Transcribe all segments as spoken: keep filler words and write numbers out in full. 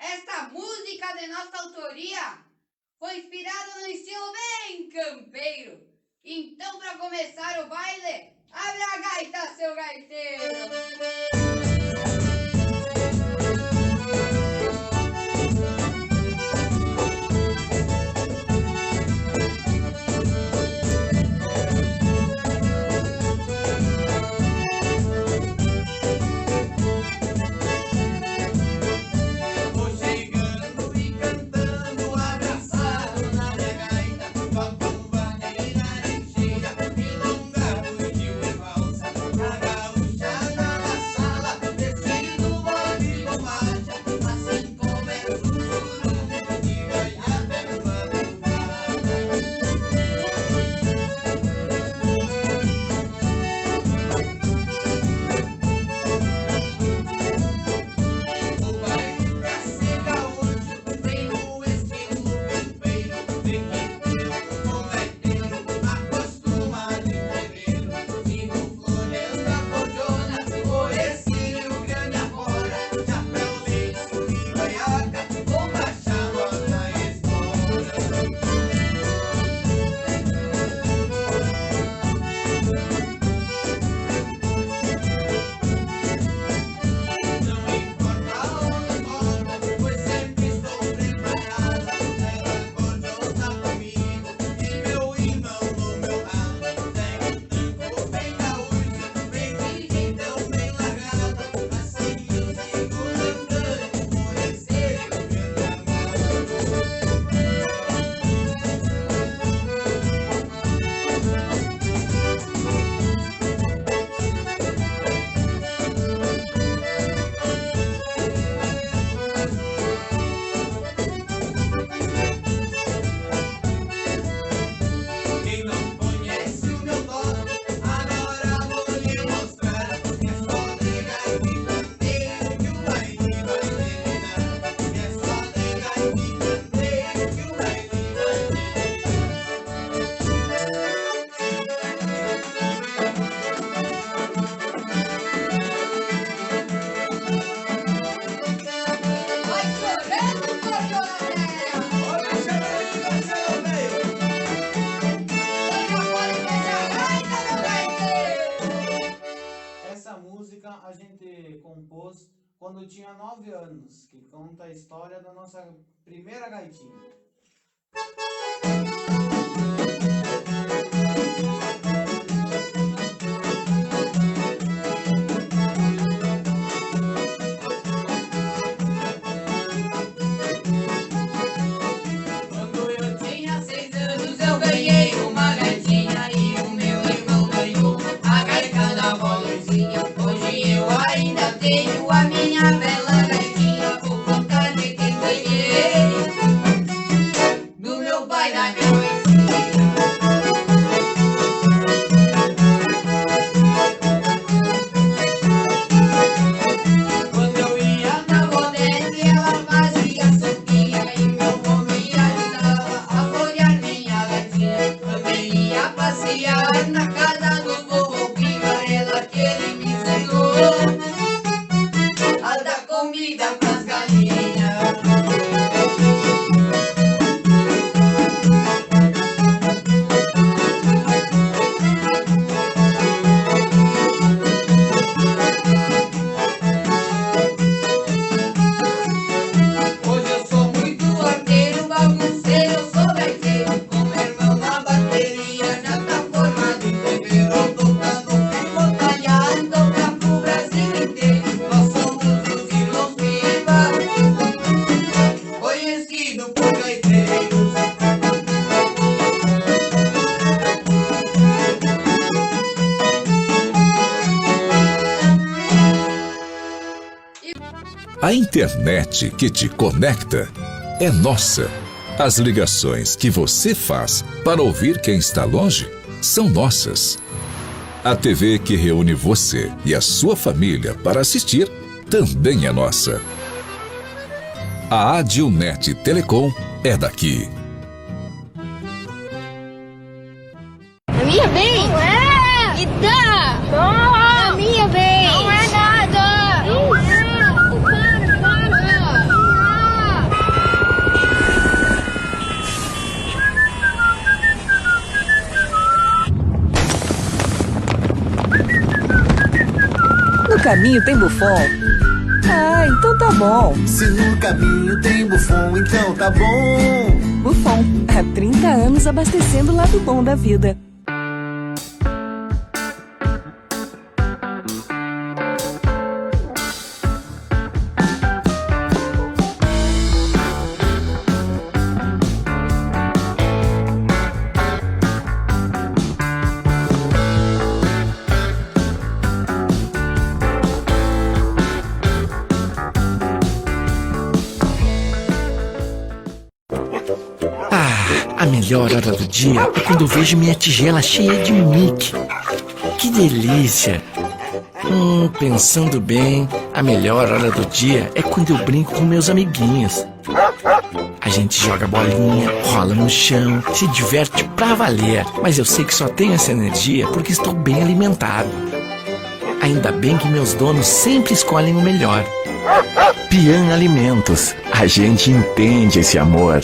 Esta música de nossa autoria foi inspirada no estilo bem campeiro. Então, para começar o baile, abra a gaita, seu gaiteiro! Essa música a gente compôs quando tinha nove anos, que conta a história da nossa primeira gaitinha. Quando eu tinha seis anos, eu ganhei uma gaitinha e o meu irmão ganhou a gaita da Volozinha. Hoje eu ainda tenho a minha bela gaitinha por conta de quem ganhei do meu pai, da minha mãezinha. Quando eu ia na Bonete, ela fazia sombrinha e meu vô me ajudava a folhear minha gaitinha. Também ia passear na casa do vovô Piva, ela que ele me ensinou a dar comida pras galinhas. Hoje eu sou muito arteiro, bagunceiro, eu sou gaiteiro. Com meu irmão na bateria, já tá formado em fevereiro, tocando Conhecido por gaiteiros. A internet que te conecta é nossa. As ligações que você faz para ouvir quem está longe são nossas. A T V que reúne você e a sua família para assistir também é nossa. A Adilnet Telecom é daqui. A minha vez? Não é! Me dá! Não! A minha vez! Não é nada! Não é! Para, para! Caminho tem Buffon? Ah, então tá bom. Se no caminho tem Buffon, então tá bom. Buffon, há trinta anos abastecendo o lado bom da vida. Ah, a melhor hora do dia é quando eu vejo minha tigela cheia de Mickey. Que delícia! Hum, pensando bem, a melhor hora do dia é quando eu brinco com meus amiguinhos. A gente joga bolinha, rola no chão, se diverte pra valer. Mas eu sei que só tenho essa energia porque estou bem alimentado. Ainda bem que meus donos sempre escolhem o melhor. Pian Alimentos, a gente entende esse amor.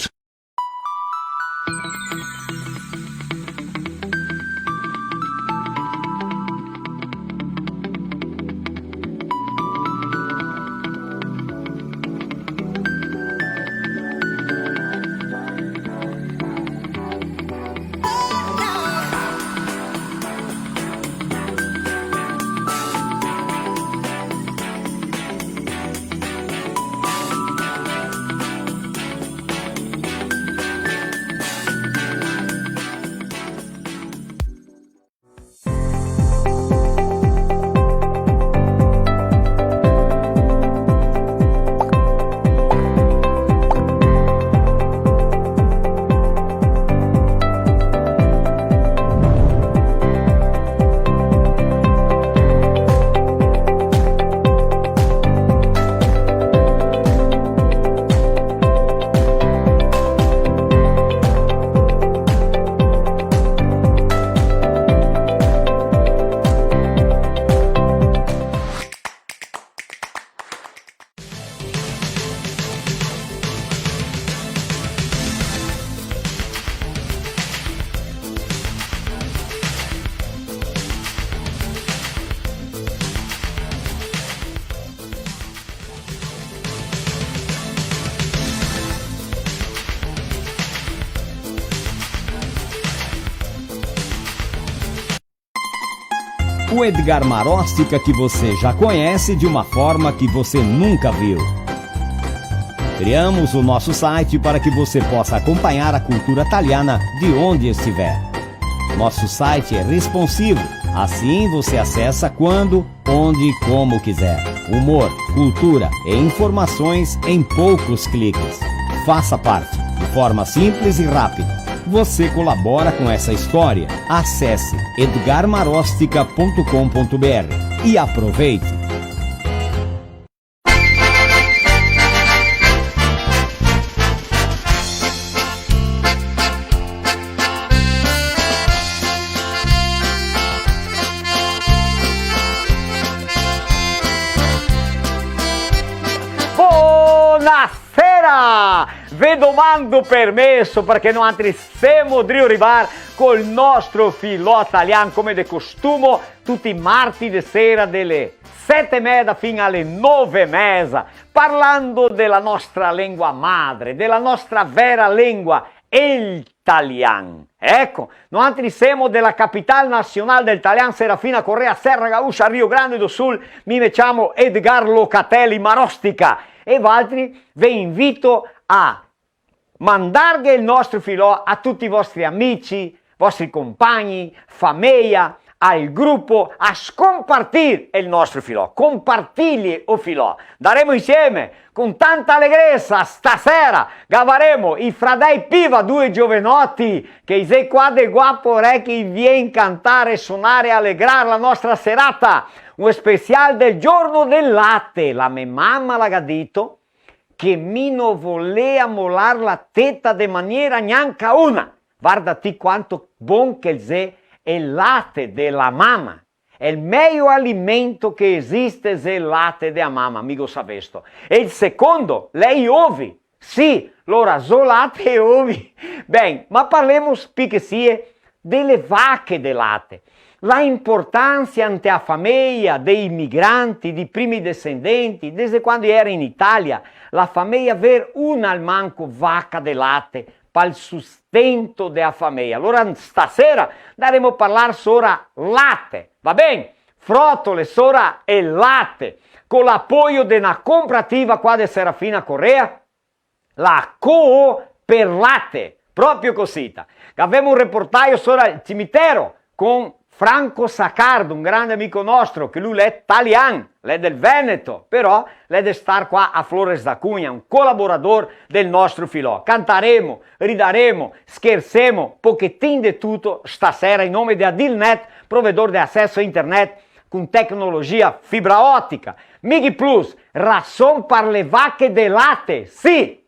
O Edgar Maróstica que você já conhece de uma forma que você nunca viu. Criamos o nosso site para que você possa acompanhar a cultura taliana de onde estiver. Nosso site é responsivo, assim você acessa quando, onde e como quiser. Humor, cultura e informações em poucos cliques. Faça parte, de forma simples e rápida. Você colabora com essa história. Acesse edgar marostica ponto com ponto br e aproveite! Bonasera! Ve domando permeso, parché noantri semo drio rivar col nostro filò talian, come de costumo, tuti i marti de sera, de le sete e meda fin a le nove e meza, parlando de la nostra lengua madre, de la nostra vera lengua, el talian. Eco, noantri semo de la capital nasional del talian, Serafina Corrêa, Serra Gaúcha, Rio Grande do Sul, mi me ciamo Edgar Locatelli Marostica, e valtri ve invito a mandarghe el nostro filò a tuti i vostri amici, vostri compagni, fameia, al grupo, a scompartir el nostro filò. Compartìgli o filò. Daremo insieme, con tanta alegresa, stasera, gavaremo i fradei Piva, due giovenoti, che i xe qua de Guaporé, che i vien cantare, sonare e alegrar la nostra serata. Un special del giorno del late. La me mama la ga dito, che mi no volea molar la teta de maniera gnanca una. Varda ti quanto bon che el xe el late de la mama. El mejo alimento che esiste xe el late de la mama, mi go savesto. E el secondo, l'è i ovi. Sì, lora, zo late e ovi. Ben, ma parlemo pi che sia de le vache de late. La importansia inte a fameia dei imigranti, dei primi desendenti, desde quando i era in Italia, la fameia aver una almanco vaca de late pal sustento de a fameia. Alora stasera ndaremo a parlar sora late, va ben? Frotole sora e late, co l'apoio de na comprativa qua de Serafina Corrêa, la Cooperlate, proprio cosita. Gavemo un reportaio sora el cimitero con Franco Saccardo, un grande amico nostro, che lu l'è talian, l'è del Veneto, però l'è de star qua a Flores da Cunha, un colaborador del nostro filò. Cantaremo, ridaremo, schersemo, pochetin de tuto stasera in nome de Adilnet, provedor de aceso a internet con tecnologia fibra otica. Mig Plus, rason par le vache de late, sì!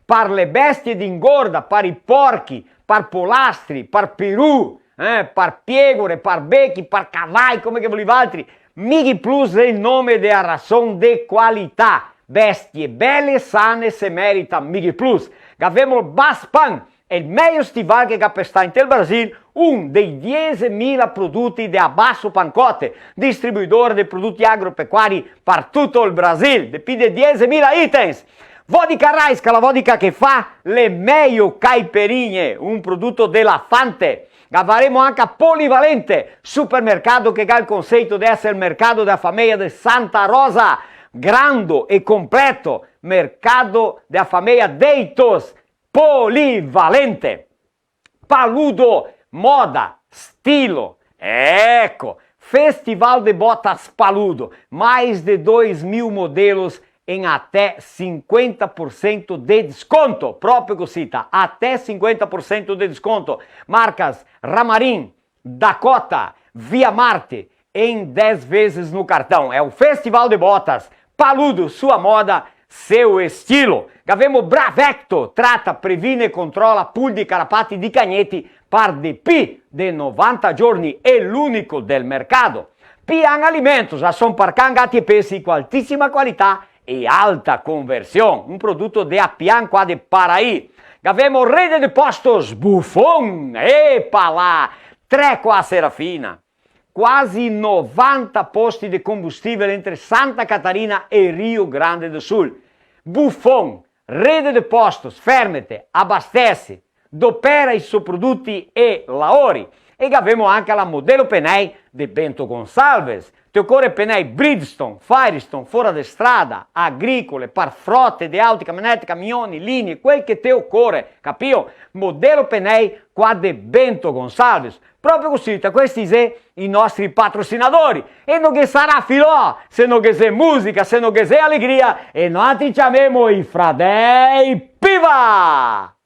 Par le bestie de ingorda, par i porchi, par polastri, par perù, eh, par piegore, par bechi, par cavai, come che volì valtri. Mig Plus l'è el nome de a rason de qualità. Bestie bele, sane, se merita Mig Plus. Gavemo Baspan, el mejo stival che ga pestà inte el Brasil, un dei diesemila produti de a Basso Pancotte, distribuidor de produti agropecuari par tuto el Brasil, de pi de diesemila items. Vodka Raiska, la vodka che fa le mejo caipirinhe, un produto de la Fante. Gavaremo anca Polivalente, supermercado che ga el conceito de eser el mercado de a fameia de Santa Rosa, grando e completo, mercado de a fameia Deitos, Polivalente. Paludo, moda, estilo. Eco, Festival de Botas Paludo, mais de dois mil modelos em até cinquenta por cento de desconto. Proprio cosita, até cinquenta por cento de desconto. Marcas Ramarim, Dakota, Via Marte, em dez vezes no cartão. É o Festival de Botas Paludo, sua moda, seu estilo. Gavemo Bravecto, trata, previne e controla pulzi, carapati, di cagneti par de pi de novanta giorni, è l'unico del mercato. Pian Alimentos, rason par can, gati e pesi co altisima qualità e alta conversion. Un produto de a Pian qua de Paraí. Gavemo Rede de Postos Buffon, epa là, tre qua a Serafina. Quasi novanta posti de combustível entre Santa Catarina e Rio Grande do Sul. Buffon, rede de postos, fermete, abastece, dopera i so produti e laori. E gavemo anca la Modelo Penei de Bento Gonçalves. Te ocore penei Bridgestone, Firestone, fora de strada, agricole, par frote de auti, camionete, camioni, linie, quel che te ocore, capio? Modelo Penei qua de Bento Gonçalves. Proprio cusì, ta questi xe i nostri patrocinadori. E no ghe sarà filò, se no ghe xe musica, se no ghe xe alegria, e noantri ciamemo i Fradei Piva!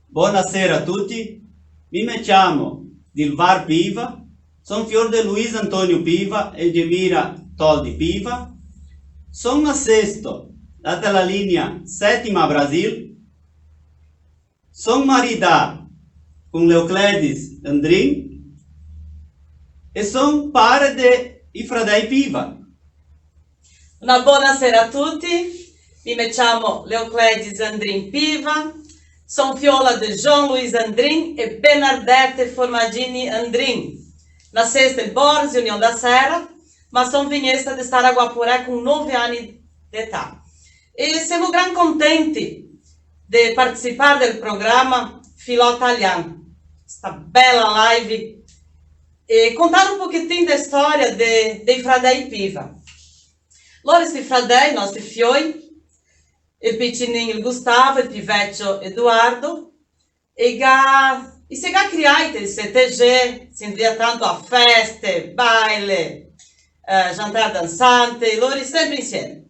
Bonasera a tuti, mi me ciamo Dilvar Piva, son fior de Luis Antonio Piva e Gemira Toldi Piva, son nasesto data la linea Sétima Brasil, son maridà con Leocledis Andrin e son pare de i Fradei Piva. Una bona sera a tuti, mi me ciamo Leocledis Andrin Piva, son fiola de João Luiz Andrin e Bernardete Formaggini Andrin. Nasesta el Borzi, União da Serra, ma son vignesta de star a Guaporé con nove ani de età. E semo gran contenti de participar del programa Filò Talian, sta bela live, e contar un pochetin de storia de, dei Fradei Piva. Lori sti fradei, nostri fioi, el picinin el Gustavo, el pi vecio Eduardo, e ga, i se ga criai te, se te xe, se ndria tanto a feste, baile, eh, jantar dançante, lori sempre insieme.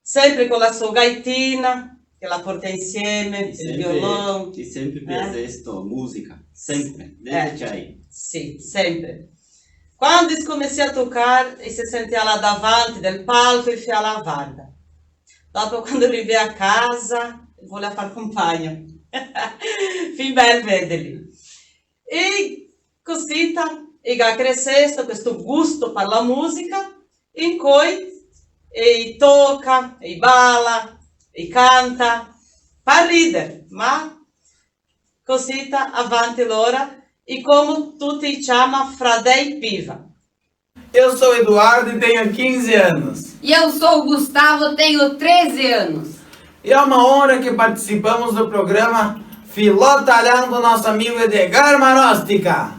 Sempre co la so gaitina, che la porta insieme, el violon. E sempre, eh? Piasesto musica, sempre, desde ciai. Sì, sempre. Quando i scomensea a tocar, i se sentea là davanti del palco e i fea la varda. Dopo, quando rivea a casa, i volea far compagno. Fin bel vedeli. E cosita, i ga cresesto questo gusto par la musica, incoi i toca, i bala, i canta, par rider, ma cosita avanti lora, e como tuti i ciama, Fradei Piva. Eu sou Eduardo e tenho quinze anos. E eu sou o Gustavo, tenho treze anos. E é uma honra que participamos do programa Filó Talian do nosso amigo Edgar Marostica.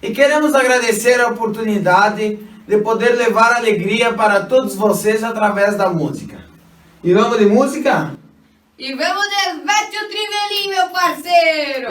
E queremos agradecer a oportunidade de poder levar alegria para todos vocês através da música. E vamos de música? E vamos de Vecio Trivelin, meu parceiro!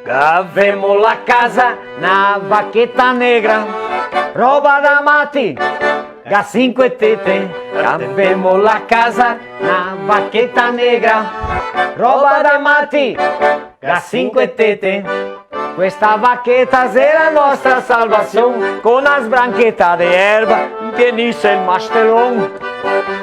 Gavemo la casa na vaqueta negra, roba da mati, ga sinque tete. Gavemo la casa na vaqueta negra, roba da mati, ga sinque tete. Questa vaqueta xe la nostra salvasion, co na sbrancheta de erba impienise el mastelon.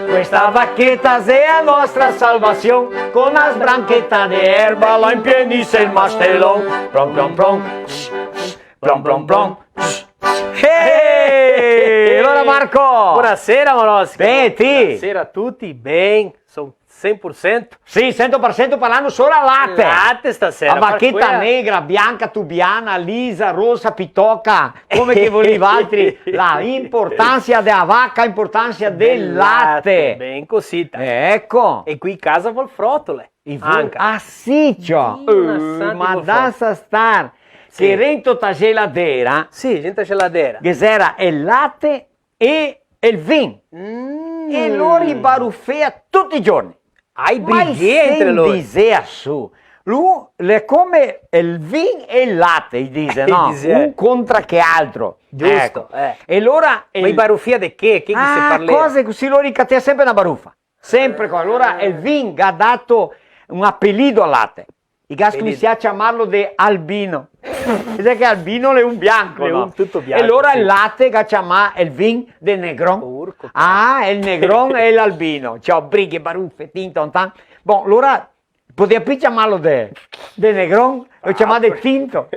Questa vaqueta xe la nostra salvasion, co na sbrancheta de erba la impienise el mastelon. Pron, pron, pron, psh, psh, pron, pron, pron, psh, psh. Ehi! Alora, Marco! Bonasera, Marostica. Ben, ti? Bonasera a tuti, ben, son cen por cento. Sì, cento por cento parlando solo a late. Late stasera, a vaqueta negra, bianca, tubiana, lisa, rosa, pitoca, come che volì valtri, la importansa dea vaca, importansa del late. Del late, ben cosita. Eh, eco. E qui casa vol frotole. I vol... Anca. Ah, sì, ciò. Dio, eh, ma dasa star. Sì. Che rento ta geladera. Sì, rento ta geladera. Che gera el late e el vin. Mm. E lori barufea tuti i giorni. Ai, ma brighe entre lori. Disea su. Lu, l'è come el vin e el late, i dise, no? I dise, eh. Un contra che altro. Giusto, eco. Eh. E lora... Ma i barufea de che? Che, che se parlea? Ah, cose cusì, lori catea sempre na barufa. Sempre co-, alora el vin ga dato un apelido al late. I ga scominsià a ciamarlo de Albino. Sa che albino l'è un bianco, l'è no? Un tuto bianco, e alora sì. El late che ciama el vin de Negron. Urco, ah, el Negron e l'albino. Ciò, brighe, barufe, tinto, tan. Bon, alora podea pi ciamarlo de, de Negron, lo ciama de tinto.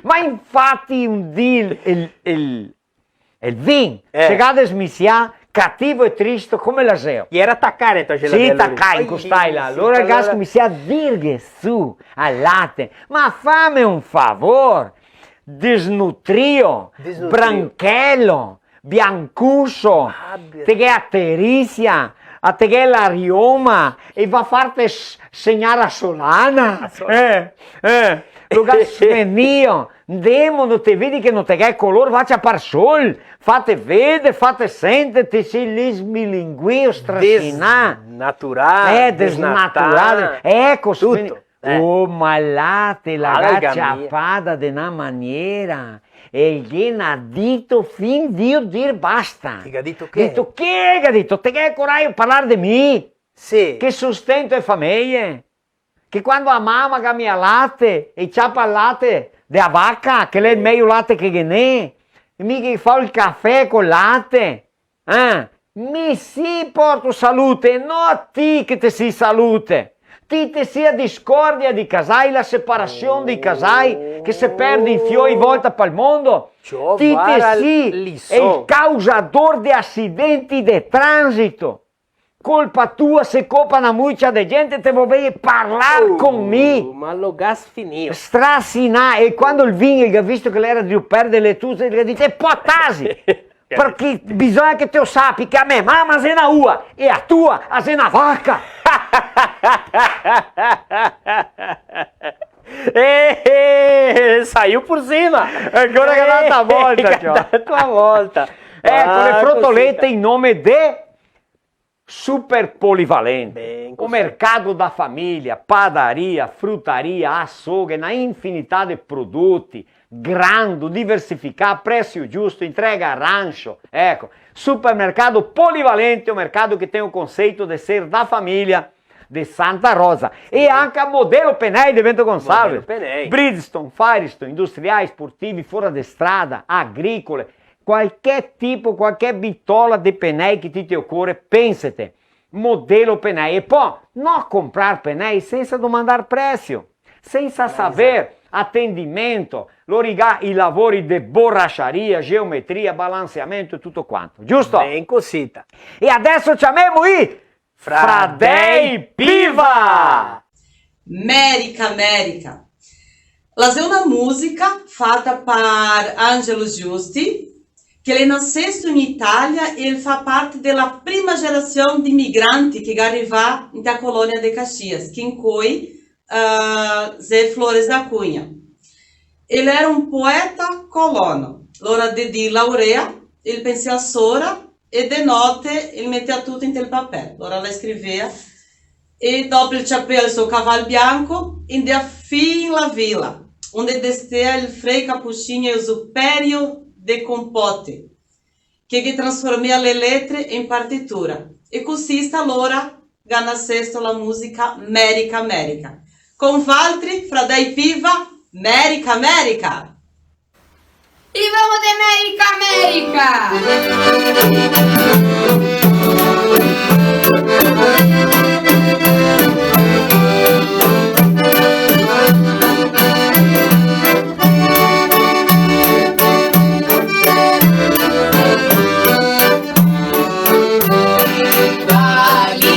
Ma infati un dì el, el, el vin, eh, se ga desmisià, cativo e tristo come l'aseo. Iera tacà dentro a geladera. Sì, tacà, incostà là. Alora el ga scominsià a dirghe su al late: "Ma fame un favor, desnutrio, desnutrio, branchelo, biancuso, ah, te ghè a terisia, a te ghè la rioma, e va farte s-, segnar a solana." A solana. Eh, eh, lo ga smenio. "Ndemo, no te vedi che no te ghè color, va ciapar sol, fate veder, fate senter, te si lì smilinguio, strasinà." Desnaturà, eh, desnaturà, desnatà. Eco, tuto. Eh. Oh, ma là te la ga ciapada de na maniera, e el ghe n'à dito fin Dio dir basta. Che ga dito che? Dito, "Che?" Ga dito, "Te ghè corajo parlar de mi? Sì. Che sostento e fameje? Che quando a mama ga mia late, e ciapa el late de a vaca, che l'è el mejo late che ghe n'è, e mi che fao el cafè col late?" Ah, mi sì porto salute, no ti che te sì salute. Ti te sì a discordia di casai, la separasion di casai, che se perde i fioi, volta pal mondo. Ti te sì el causador de acidenti de transito. Colpa tua, se copa na mucia de gente, te volevi parlar con mi. Ma lo ga sfinìo. Strasinà, e quando el vin el ga visto che l'era drio perder le tuse, el ga dito: "E po' tasi!" Parché bisogna che te o sapi che a me mama xe na ua e a tua a xe na vaca. Eh, eh, saiu por cima. Ancora che l'altra volta, che ciò. L'altra volta. Eco, le frotolete in nome de Super Polivalente. Ben, o mercado da família, padaria, frutaria, açougue, na infinità de produti, grando, diversificà, preço giusto, entrega a rancho. Eco, Supermercado Polivalente, o mercado que tem o conceito de ser da família de Santa Rosa. E anca Modelo Penei de Bento Gonçalves. Modelo Penei. Bridgestone, Firestone, industriais, sportivi, fora de strada, agricole, qualche tipo, qualche bitola de penei che ti te ocore, pensete. Modelo Penei. E po' no comprar penei sensa domandar precio, sensa saver atendimento. Lori ga i lavori de borracharia, geometria, balanceamento e tuto quanto. Giusto? Ben cosita. E adeso ciamemo i Fradei Piva! Merica, Merica. La xe una musica fata par Angelo Giusti, che l'è nasesto in Italia e el fa parte de la prima generasion de migranti che ga rivà inte a colonia de Caxias, che incoi, eh, xe Flores da Cunha. El era un poeta colono, lora de dì laurea, el pensea sora e de note el metea tuto inte el papel, lora la scrivea, e dopo el ciapea el so caval bianco, e ndea fin la vila, onde destea el Frei Capuchin e o Supério de Compote, che ghe trasformea le letre in partitura, e cusì sta lora ga nasesto la musica Merica Merica. Con valtri, Fradei Piva, Merica Merica! E vamo de Merica Merica!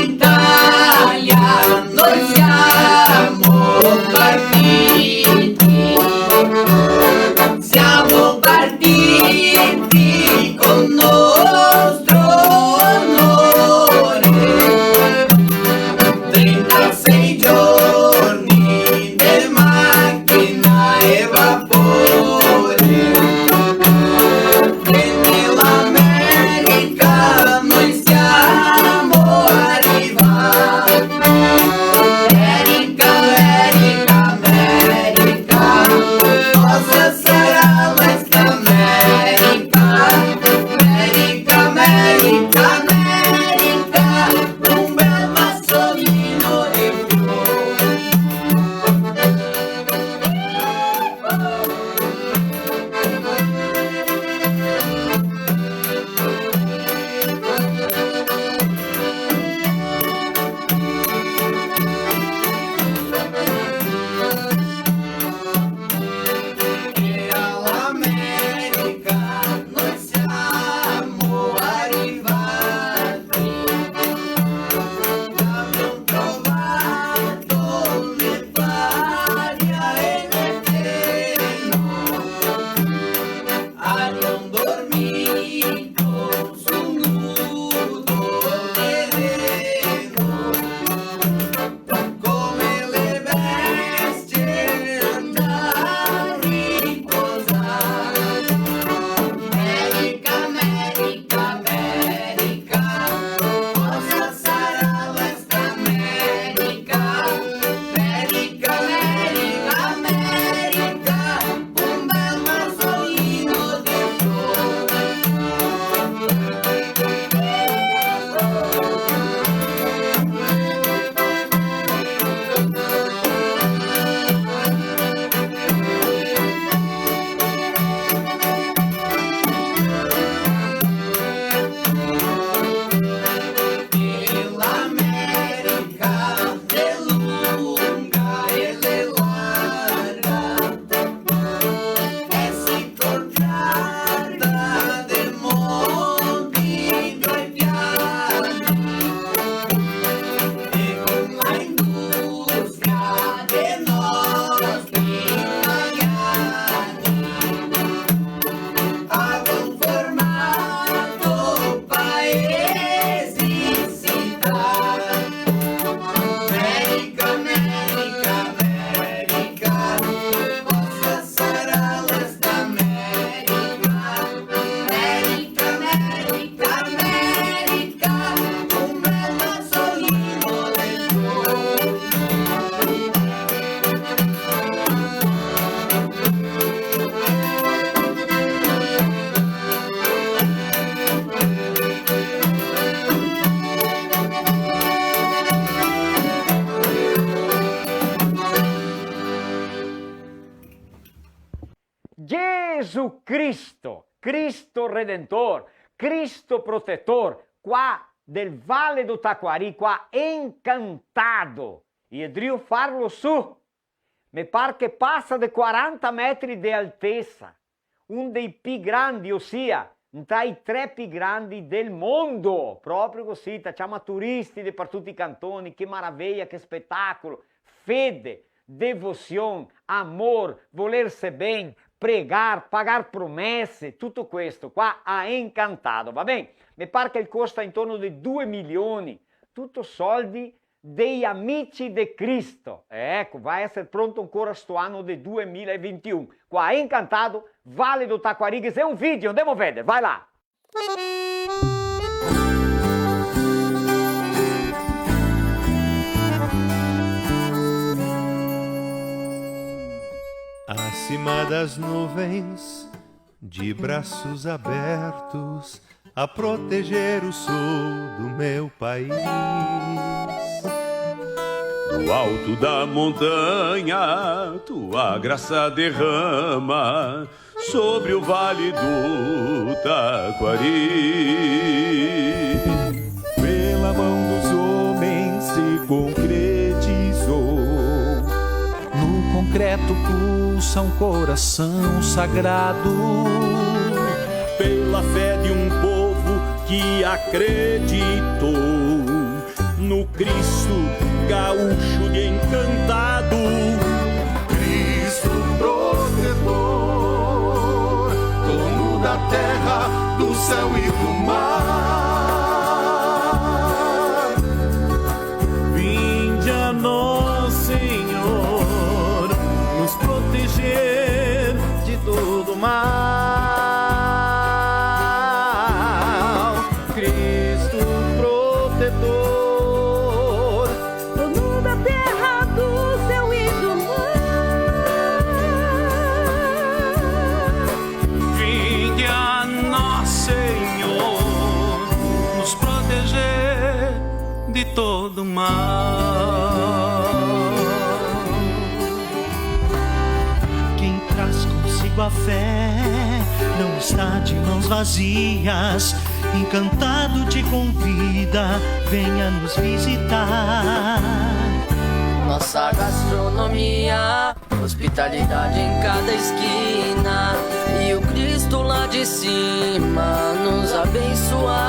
Dall'Italia noi siamo partiti, siamo partiti con nostro onore. Gesù Cristo, Cristo Redentor, Cristo Protetor, qua del Vale do Taquari, qua Encantado. I è drio farlo su. Me par che pasa de quaranta metri de altesa. Un dei pi grandi, osia, tra i tre pi grandi del mondo. Proprio cusì, ta ciama turisti de par tuti i cantoni, che maraveia, che spetacolo. Fede, devosion, amor, volerse ben, pregar, pagar promese, tuto questo qua a Encantado, va ben? Me par che el costa intorno de due milioni, tuto soldi dei Amici de Cristo. E eco, va eser pronto ancora sto ano de due mila e vintiun. Qua a Encantado, Vale do Taquari, ghe xe un video, ndemo veder, vai là! Acima das nuvens, de braços abertos, a proteger o sul do meu país. Do alto da montanha, tua graça derrama sobre o vale do Taquari. Pela mão dos homens se concretizou. No concreto pulsa um coração sagrado. Pela fé de um povo que acreditou no Cristo gaúcho de Encantado. Cristo protetor, dono da terra, do céu e do mar. Vinde a nós, Senhor, nos proteger de todo mal. Cristo protetor, dono da terra, do céu e do mar. Vinde a nós, Senhor, nos proteger de todo mal. Quem traz consigo a fé não está de mãos vazias. Encantado te convida, venha nos visitar. Nossa gastronomia, hospitalidade em cada esquina, e o Cristo lá de cima nos abençoar.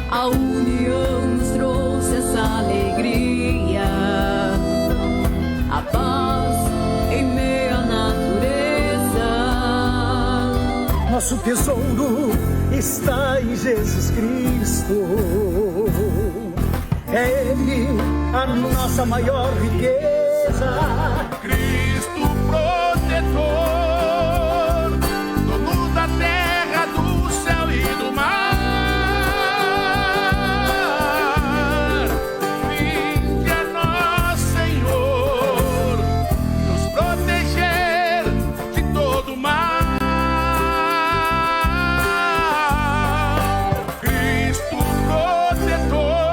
A união nos trouxe essa alegria, a paz em meio à natureza. Nosso tesouro está em Jesus Cristo. É Ele a nossa maior riqueza. Cristo protetor, dono da terra, do céu e do mar. Vinde a nós, Senhor, nos proteger de todo mal. Cristo protetor,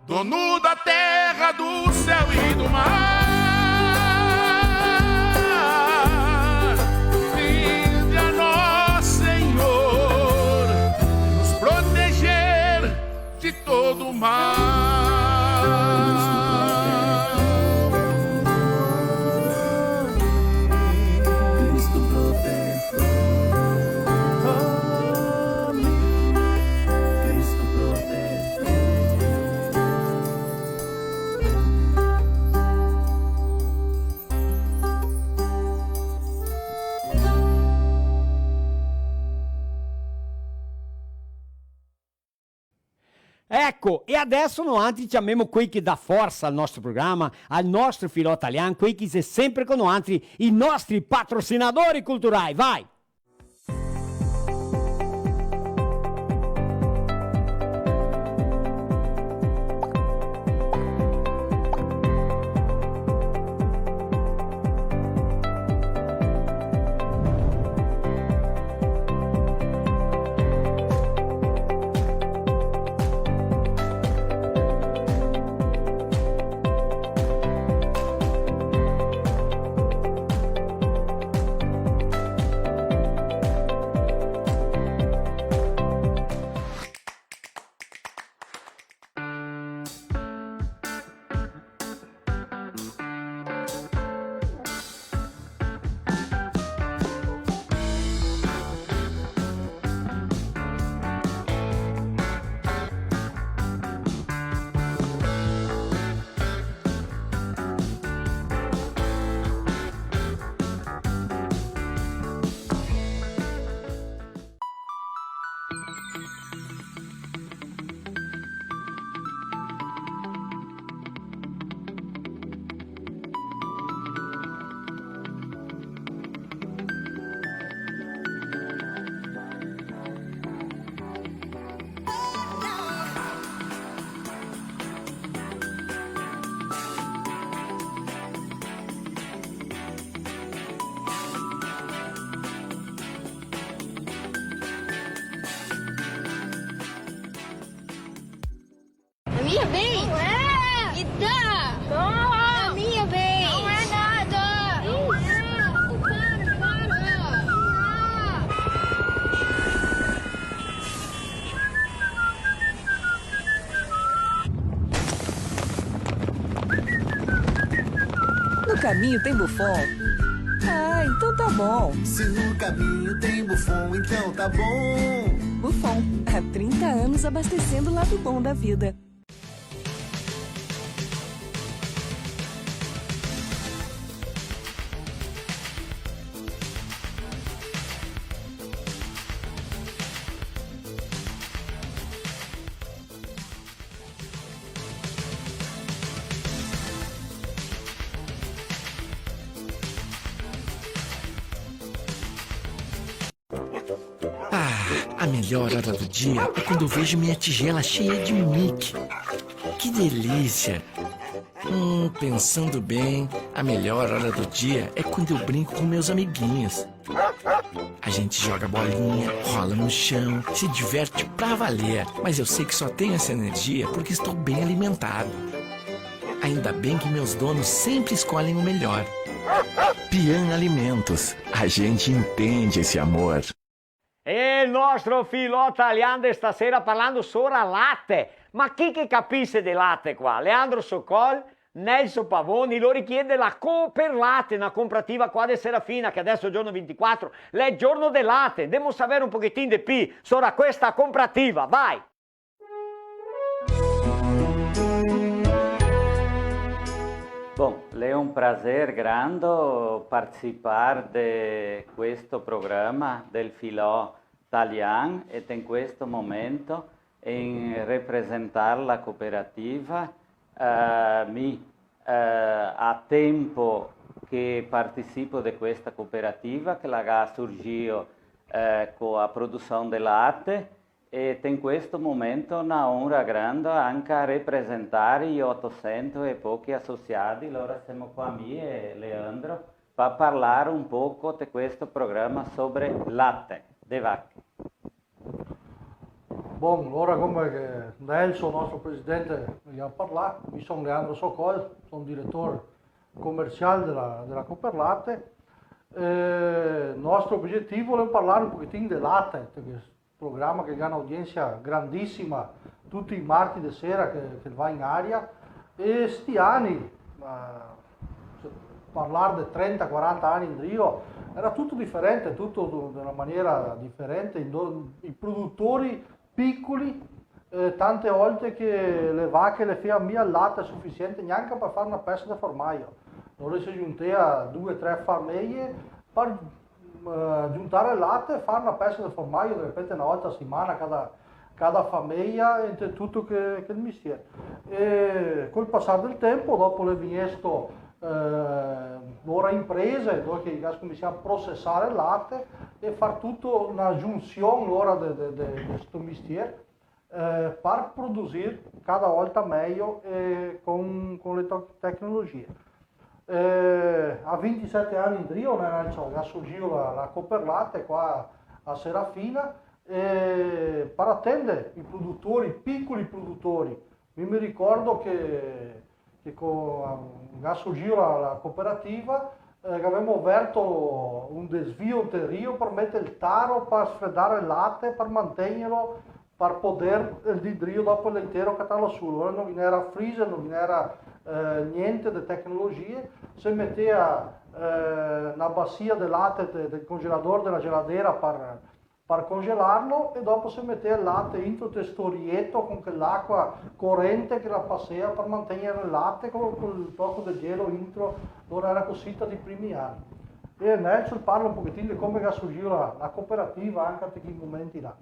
dono da terra, do céu e do mar. Vinde a nós, Senhor, nos proteger de todo mal. Cristo protetor. Cristo protetor. Eco, e adeso noantri ciamemo quei che dà forsa al nostro programa, al nostro filò talian, quei che xe sempre co noantri, i nostri patrosinadori culturai. Vai! Minha vez! Não é! Me dá! Não! A minha vez! Não é nada! Não é! Para, para! No caminho tem Buffon? Ah, então tá bom. Se no caminho tem Buffon, então tá bom. Buffon, há trinta anos abastecendo o lado bom da vida. Ah, a melhor hora do dia é quando eu vejo minha tigela cheia de Mickey. Que delícia! Hum, pensando bem, a melhor hora do dia é quando eu brinco com meus amiguinhos. A gente joga bolinha, rola no chão, se diverte pra valer. Mas eu sei que só tenho essa energia porque estou bem alimentado. Ainda bem que meus donos sempre escolhem o melhor. Pian Alimentos, a gente entende esse amor. E el nostro filò talian de stasera parlando sora late. Ma chi che capise de late qua? Leandro Socol, Nelson Pavoni, lori chi xe de la Cooperlate, na cooperativa qua de Serafina, che adeso xe giorno vintiquatro, l'è giorno de late. Ndemo saver un pochetin de pi sora questa cooperativa, vai! Bon, l'è un prazer grando participar de questo programa del filò talian e in questo momento in representar la cooperativa, eh, mi, eh, a tempo che participo de questa cooperativa che la ga surgio, eh, co a produsion de late, e in questo momento na onra granda anca representar i otosento e pochi asociadi, lora semo qua mi e Leandro, pa parlar un poco de questo programa sobre late de vache. Bon, lora come che Nelson, nostro presidente, ne ga parlà, mi son Leandro Socol, son diretor comercial de la, de la Cooperlate. Eh, nostro objetivo l'è parlar un pochetin de late, parché programa che ga un'audiensa grandisima tuti i marti de sera che, che va in aria, e sti ani, eh, se parlar de trenta, quaranta ani indrio, era tuto diferente, tuto de una maniera diferente, indo-, i produtori picoli, eh, tante volte che le vache le fea mia el late sufisiente gnanca par far na pesa de formaio. Alora se giuntea due, tre fameie par eh, giuntar el late, far na pesa de formaio, de repente na volta a setimana cada, cada fameia, e inte tuto che, che el mestier. E col pasar del tempo, dopo l'è vignesto, eh, lora imprese, dove che i ga scominsià a procesar el late e far tuto na giunsion lora de, de, de, de sto mestier, eh, par produsir cada volta mejo, eh, con, con le to-, tecnologie. Eh, a vintisete ani indrio, ne, ne so, ga surgio la, la Cooperlate qua a Serafina, eh, par atender i produtori, picoli produtori. Mi me ricordo che che co-, ga surgio la, la cooperativa, eh, che gavemo verto un desvio inte rio par meter el taro, par sfredar el late, par mantegnerlo, par poder el dì drio dopo el leitero catarlo su. Alora no ghe n'era freezer, no ghe n'era, eh, gnente de tecnologie, se metea, eh, na basia de late de, del congelador, de la geladera par, par congelarlo, e dopo se metea el late intro te sto rieto con quel'acua corente che la pasea par mantegner el late co-, col toco de gelo intro, alora era cosita dei primi ani. E Nelson parla un pochetin de come che ga surgio la, la cooperativa anca te quei momenti là.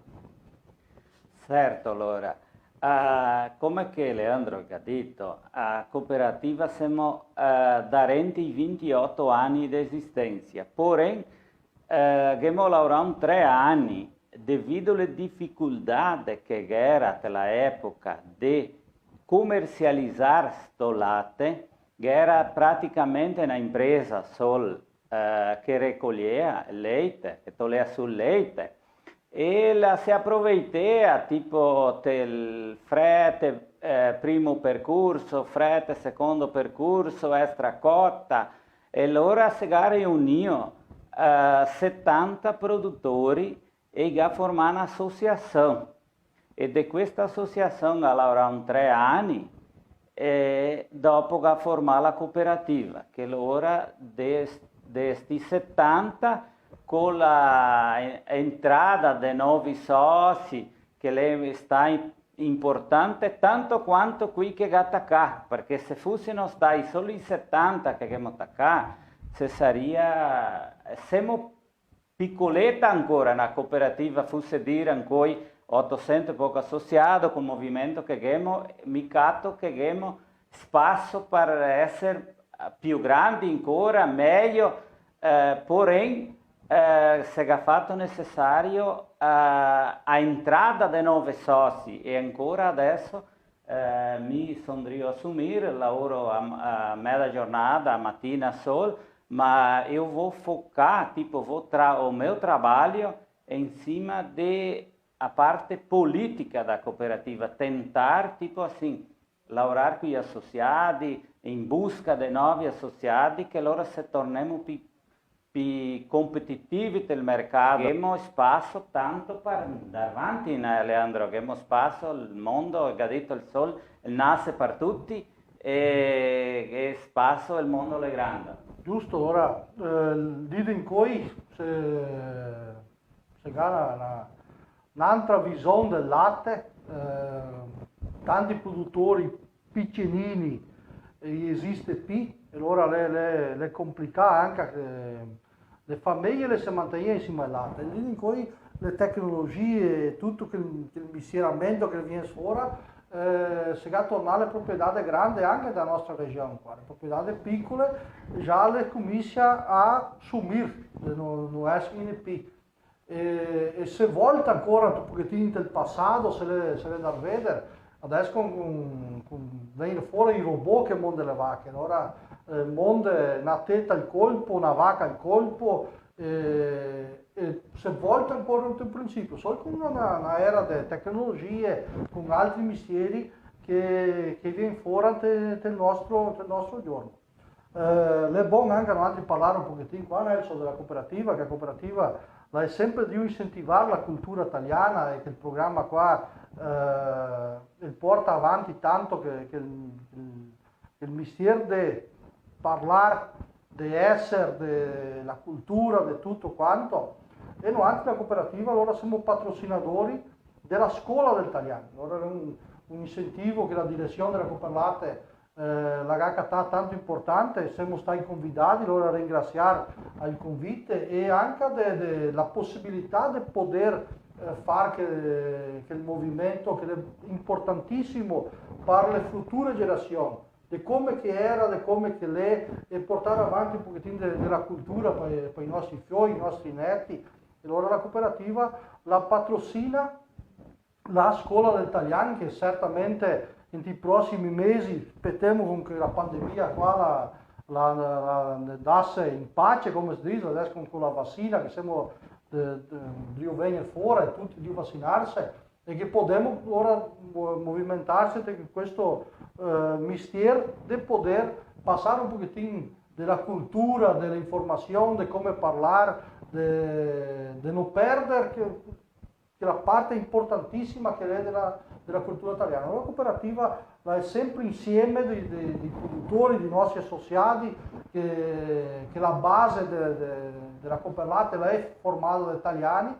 Certo, alora, ah, come che Leandro ga dito, a cooperativa semo, eh, darente i vintioto ani de esistensa, porém, eh, ghemo laorà un tre ani, devido le dificultade che ghera te la epoca de comercializar sto late, ghera praticamente na impresa sol, eh, che recogliea el leite, che tolea su el leite, e la se aproveitea, tipo, tel frete, eh, primo percorso, frete, secondo percorso, extra cota, e lora se ga reunìo, eh, setanta produtori e ga formà na asociasion. E de questa asociasion ga laorà un tre ani, e dopo ga formà la cooperativa, che lora de, de sti setanta, co la en-, entrada de novi soci, che l'è sta in-, importante tanto quanto quei che ga tacà, parché se fusino stai solo i setanta che ghemo tacà, se saria, semo picoleta ancora, na cooperativa, fuse dir, ancoi otosento e poco asociado, col movimento che ghemo, mi cato che ghemo spaso par eser più grandi ancora, mejo, eh, poren, eh, se ga fato nesesario, eh, a entrada de nove soci, e ancora adeso eh, mi son drio asumir, laoro a, a meza giornada, a matina sol, ma eu vou focar, tipo, vou tra-, o meu trabalho é em cima de a parte política da cooperativa, tentar, tipo assim, laorar coi associati, in busca de novi associati, che lora se tornemo pi pi competitivi del mercato. Ghemo spaso tanto par ndar vanti, né, Leandro? Ghemo spaso, el mondo, ga dito el sol, el nase par tuti, e, e spaso el mondo l'è grando. Giusto, ora, eh, el dì de incoi se, se ga na, na, n'antra vison del late, eh, tanti produtori picenini, eh, esiste pi, e alora l'è, l'è, l'è complicà anca che le fameje le se mantegna in sima al late. E lì incoi le tecnologie e tuto quel, quel misieramento che vien fora, eh, se ga tornà le proprietà grande anca dela nostra region qua. Le proprietà picole già le cominsia a sumir, no, no escono pi. E, e se volta ancora un pochetin del pasà, se le, se le dà veder, adeso con, con, con, vien fora i robot che monde le vache, alora, eh, monde na teta al colpo, na vaca al colpo, eh, e se volta ancora un principio, sol con na, na era de tecnologie, con altri mistieri che, che vien fora del nostro, del nostro giorno. Eh, l'è bon anca noantri parlar un pochetin qua, Nelson, dela cooperativa, che la cooperativa la è sempre drio incentivar la cultura taliana e che el programa qua, eh, el porta avanti tanto che, che el, el, el mistier de parlar, de eser, dela cultura, de tuto quanto. E noantri, la cooperativa, alora semo patrosinadori dela scola del talian. Alora l'è un, un incentivo che la diresion dela Cooperlate eh, la ga catà tanto importante, semo stai convidadi, alora ringrasiar al convite e anca de, de la posibilità de poder, eh, far che, che el movimento, che l'è importantisimo par le future generasion, de come che era, de come che l'è, e portar avanti un pochetin de, dela cultura pa, pa i nostri fioi, i nostri neti. E alora la cooperativa la patrosina la scola del talian, che certamente inte i prosimi mesi, spetemo con che la pandemia qua la, la, la, la ndase in pace, come se dise, adeso con, con la vacina che semo, eh, eh, drio vegner fora e tuti drio vacinarse, e che podemo ora mo-, movimentarse in questo, eh, mistier de poder pasar un pochetin dela cultura, dela informasion, de come parlar, de, de no perder che che la parte importantisima che l'è dela, dela cultura taliana. La cooperativa la è sempre insieme dei, dei, dei produtori, dei nostri asociati, che, che la base de, de, dela Cooperlate la è formada da taliani,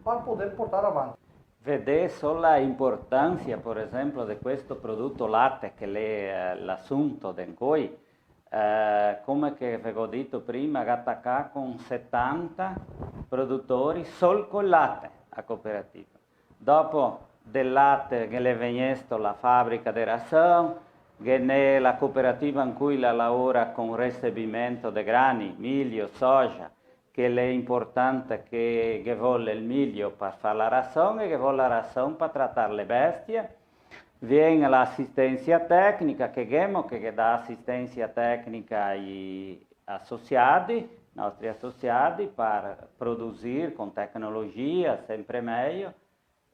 par poder portar avanti. Vedé sola la importansa, par esenpio, de questo produto late che l'è, eh, l'asunto de incoi, Eh, come che ve go dito prima, ga tacà con setanta produtori sol col late a cooperativa. Dopo del late ghe l'è vegnesto la fabrica de rason, ghe n'è la cooperativa in cui la laora con resebimento de grani, milio, soja, che l'è importante che ghe vol el milio par far la rason e ghe vol la rason par tratar le bestie. Vien l'asistènsia tecnica, che ghemo, che ghe dà asistènsia tecnica ai asociadi, nostri asociadi, par produzir con tecnologia sempre mejo.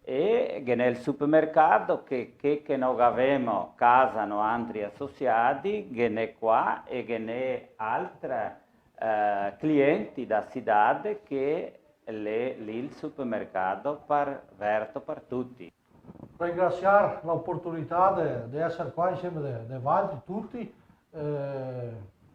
E ghe n'è el supermercato che, che, che no gavemo casa noantri asosiadi, ghe n'è qua e ghe n'è altra, eh, clienti da cidade che l'è lì el supermercato par, verto par tuti. Ringrasiar la oportunità de, de eser qua insieme de, de valtri tuti. Eh,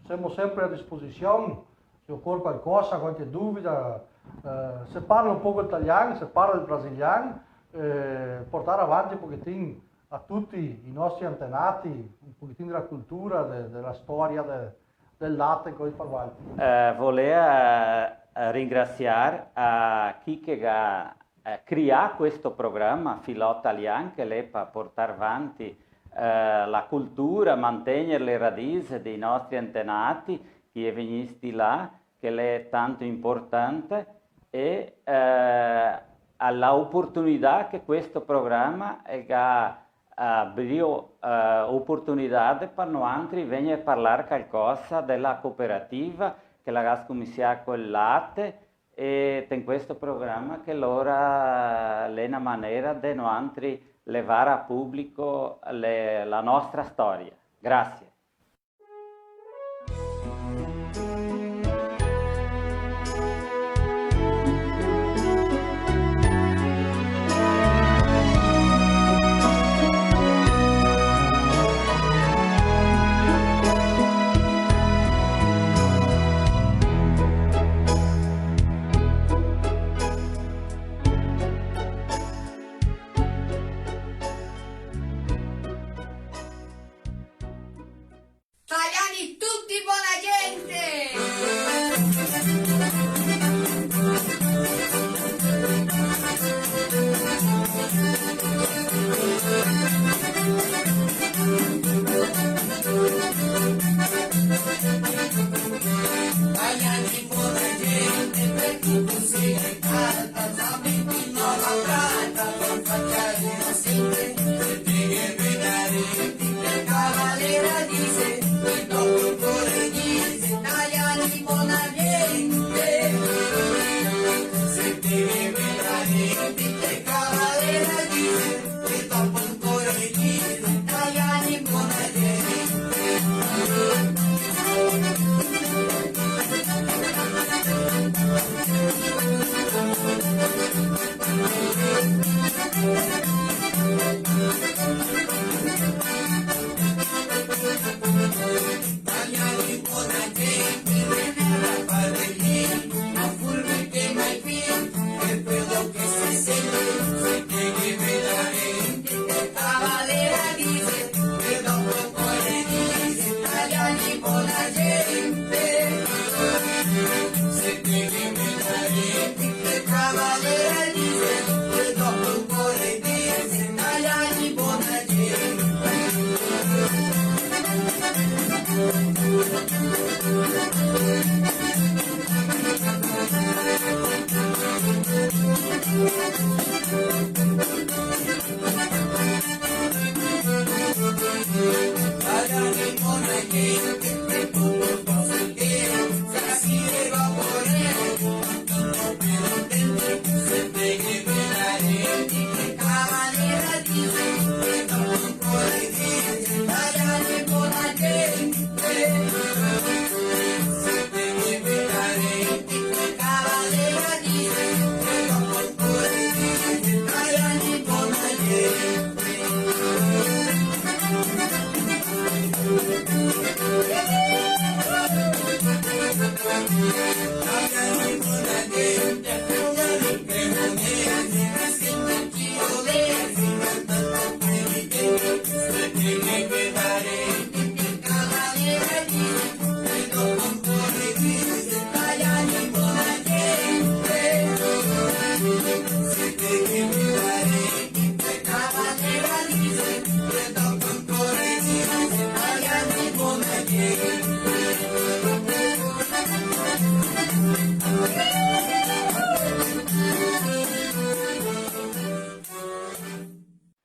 semo sempre a disposision, se ocore qualcosa, qualche duvida, eh, se parla un poco el talian, se parla el brasilian, eh, portar avanti un pochetin a tuti i nostri antenati, un pochetin dela cultura, de, dela storia de, del late, coi par valtri. Eh, volea, eh, ringrasiar a chi che ga eh, crià questo programa Filò Talian, che l'è par portar vanti, eh, la cultura, mantegner le radise dei nostri antenati, che i è vegnisti là, che l'è tanto importante, e, eh, a la oportunità che questo programa, eh, ga, eh, abrio, eh, oportunità par noantri vegner a parlar calcosa dela cooperativa, che la ga scominsià col late, e ten questo programa che lora l'è na manera de noantri levar a publico le, la nostra storia. Grasie. Taliani tuti, bona gente!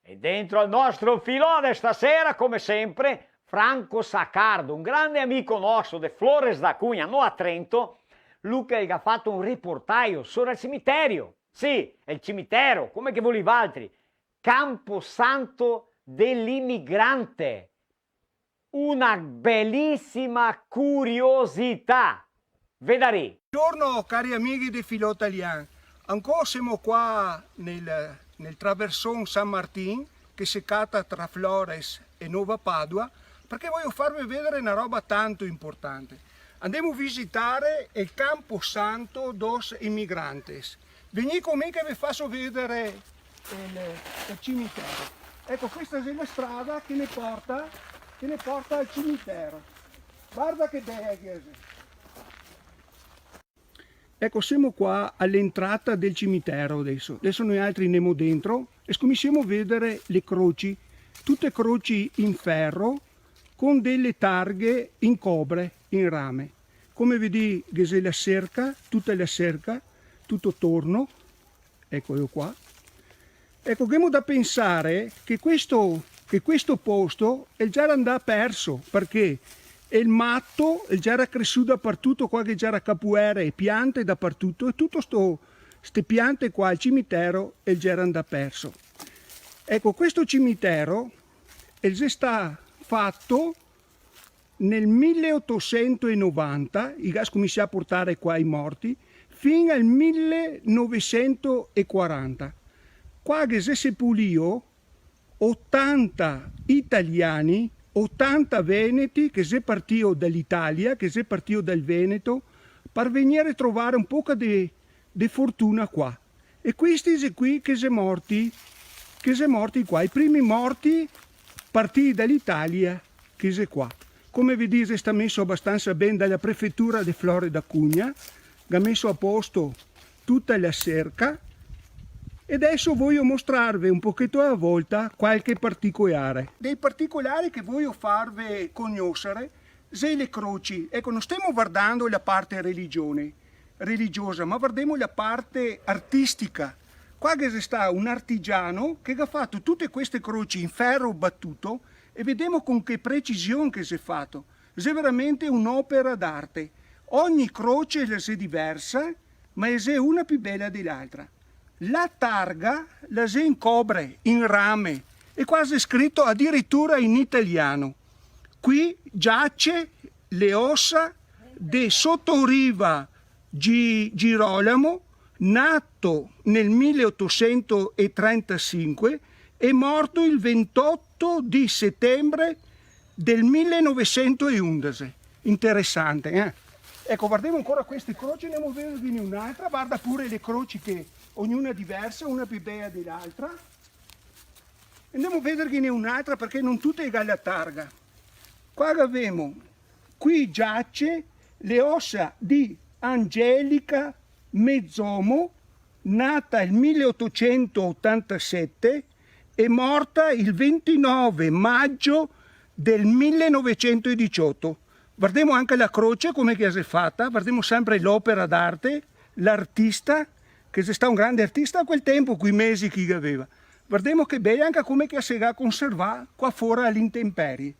E dentro al nostro filò de stasera, come sempre, Franco Saccardo, un grande amico nostro de Flores da Cunha, no a Trento, lu che el ga fato un reportaio sora el cimiterio. Sì, xe el cimitero, come che volì valtri. Camposanto dell'Imigrante. Una belisima curiosità. Vedarì. Bongiorno, cari amighi de Filò Talian. Ancò semo qua nel, nel traverson San Martin, che se cata tra Flores e Nova Padua, parché vojo farve vedare na roba tanto importante. Andemo visitare el camposanto dos imigrantes. Vegnì co mi che ve faso vedare el, el cimitero. Eco, questa xe la strada che ne porta, che ne porta al cimitero. Varda che bela che xe. Eco, semo qua a l'entrata del cimitero deso. Deso noialtri ndemo dentro e scominsiemo a vedare le croci, tute croci in fero, con dele targhe in cobre, in rame. Come vedì, ghe xe la serca, tuta la serca, tuto torno. Eco, eco qua. Eco, ghemo da pensare che questo, che questo posto el gera ndà perso, parché el mato el gera cresù dapartuto, qua ghe gera capoere e piante dapartuto, e tuto sto, ste piante qua, el cimitero, el gera ndà perso. Eco, questo cimitero el xe stà fato nel mile otosento e novanta, i ga scominsià a portare qua i morti, fin al mile novesento e quaranta. Qua ghe xe sepulìo otanta italiani, otanta veneti che xe partìo da l'Italia, che xe partìo dal Veneto, par vegnere a trovare un poca de, de fortuna qua. E questi xe quei che xe morti, che xe morti qua, i primi morti partìi da l'Italia, che xe qua. Come vedì, xe stà meso abastansa ben da la prefetura de Flores da Cunha, ga meso a posto tuta la serca, e deso vojo mostrarve un pocheto a volta qualche particolare. Dei particolari che vojo farve cognosare, xe le croci. Eco, no stemo vardando la parte religione, religiosa, ma vardemo la parte artistica. Qua ghe xe stà un artigiano che ga fato tute queste croci in fero batuto e vedemo con che precision che xe fato. Xe veramente un'opera d'arte. Ogni croce la xe diversa, ma la xe una pi bela de l'altra. La targa la xe in cobre, in rame, e qua xe scrito adiritura in italiano: "Qui giace le ossa de Sotoriva Gi-, Girolamo, nato nel mile otosento e trentasinque e morto il ventotto di settembre del mile novesento e undese". Interesante, eh? Eco, vardemo ancora queste croci, ndemo a vederghene un'altra. Varda pure le croci che ognuna diversa, una pi bela de l'altra. Ndemo a vederghene un'altra, parché no tute ga la targa. Qua gavemo: "Qui giace le ossa di Angelica Mezzomo, nata il mile otosento otantasette e morta il ventinove maggio del mile novesento e diciotto". Vardemo anca la croce, come che la xe fata, vardemo sempre l'opera d'arte, l'artista, che xe stà un grande artista a quel tempo, coi mezi che i gaveva. Vardemo che bela, anca come che la se ga conservà qua fora a l'intemperie.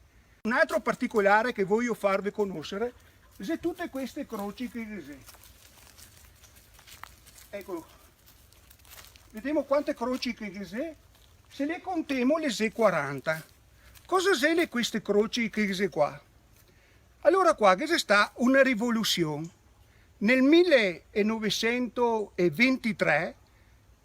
Un altro particolare che vojo farve conosare xe tute queste croci che ghe xe. Eco, vedemo quante croci che ghe xe. Se le contemo, le xe quaranta. Cosa xele queste croci che ghe xe qua? Alora qua ghe xe stà una rivolusion. Nel mile novesento e ventitré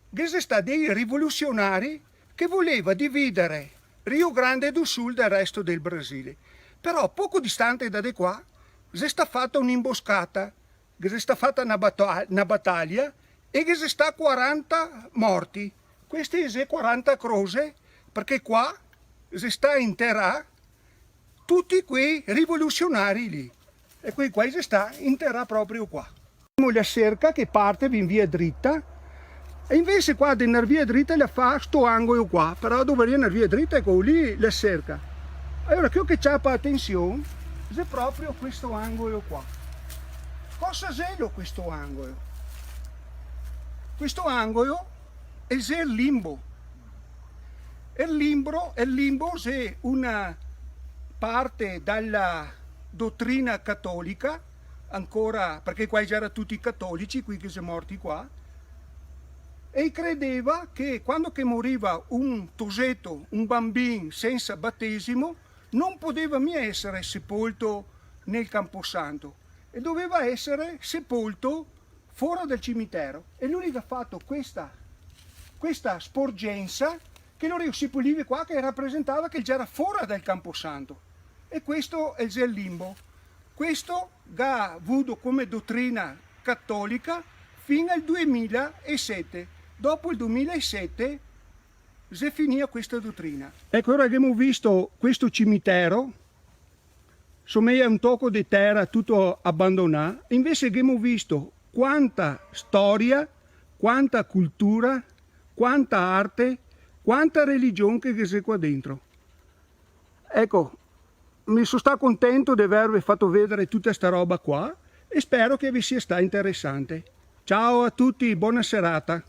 ghe xe stà dei rivolusionari che voleva dividare Rio Grande do Sul dal resto del Brasile. Però poco distante da de qua xe stà fata un'imboscata, ghe xe stà fata na bata-, na bataglia e ghe xe stà quaranta morti. Questi xe quaranta crose, parché qua xe stà interà tuti quei rivolusionari lì. E quei qua xe stà interà proprio qua. La serca che parte, vien via drita. E invese qua de ndar via drita la fa sto angolo qua, però dovaria ndar via drita, eco lì la serca. Alora, queo che ciapa atension xe proprio questo angolo qua. Cosa xelo questo angolo? Questo angolo el xe el limbo. El limbo, el limbo xe una parte dala dotrina catolica, ancora, parché qua i gera tuti catolici, quei che xe morti qua, E i credeva che quando che moriva un toseto, un bambin sensa batesimo, no podeva mia esare sepolto nel camposanto e doveva esare sepolto fora dal cimitero. E lori i ga fato questa, questa sporgensa che lori i sepoliva qua, che rapresentava che el gera fora dal camposanto. E questo el xe el limbo. Questo ga vudo come dotrina catolica fin al duemilasete. Dopo el duemilasete xe finìa questa dotrina. Eco, ora che ghemo visto questo cimitero, someja un toco de tera tuto abandonà, invese ghemo visto quanta storia, quanta cultura, quanta arte, quanta religion che ghe xe qua dentro. Eco, mi so stà contento de averve fato vedare tuta sta roba qua e spero che ve sia stà interesante. Ciao a tuti, bona serata.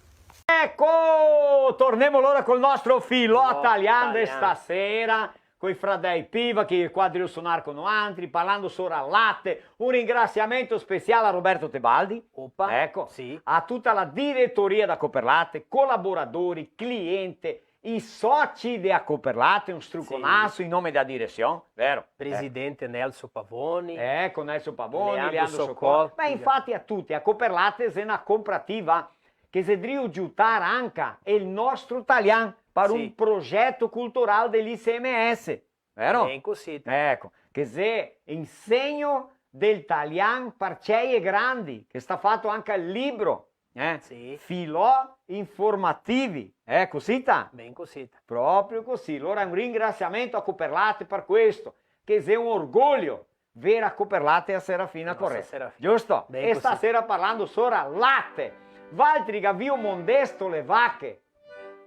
Eco, tornemo alora col nostro filò talian de stasera, coi fradei Piva, che i xe qua drio sonar co noantri, parlando sora late. Un ringrasiamento speciale a Roberto Tebaldi. Opa, eco, sì. A tuta la diretoria da Cooperlate, colaboradori, cliente, i soci de a Cooperlate, un struconaso in nome dea diresion, vero? Presidente Nelson Pavoni. Eco, Nelson Pavoni, Leandro Leandro Socol. Socol. Ma infati a tuti, a Cooperlate xe na cooperativa che xe drio giutar anca el nostro talian par un progeto cultural de l'I C M S, vero? Ben cosita. Eco, che xe Insegno del Talian par Cei e Grandi, che sta fato anca el libro, eh? Sì. Filò informativi, eh, cosita? Ben cosita. Proprio così. Alora un ringrasiamento a Cooperlate par questo, che xe un orgoglio vera Cooperlate a Serafina Corrêa. Serafina. Giusto? Ben cosita. E stasera parlando sora late. Valtri gavìo mondesto le vache?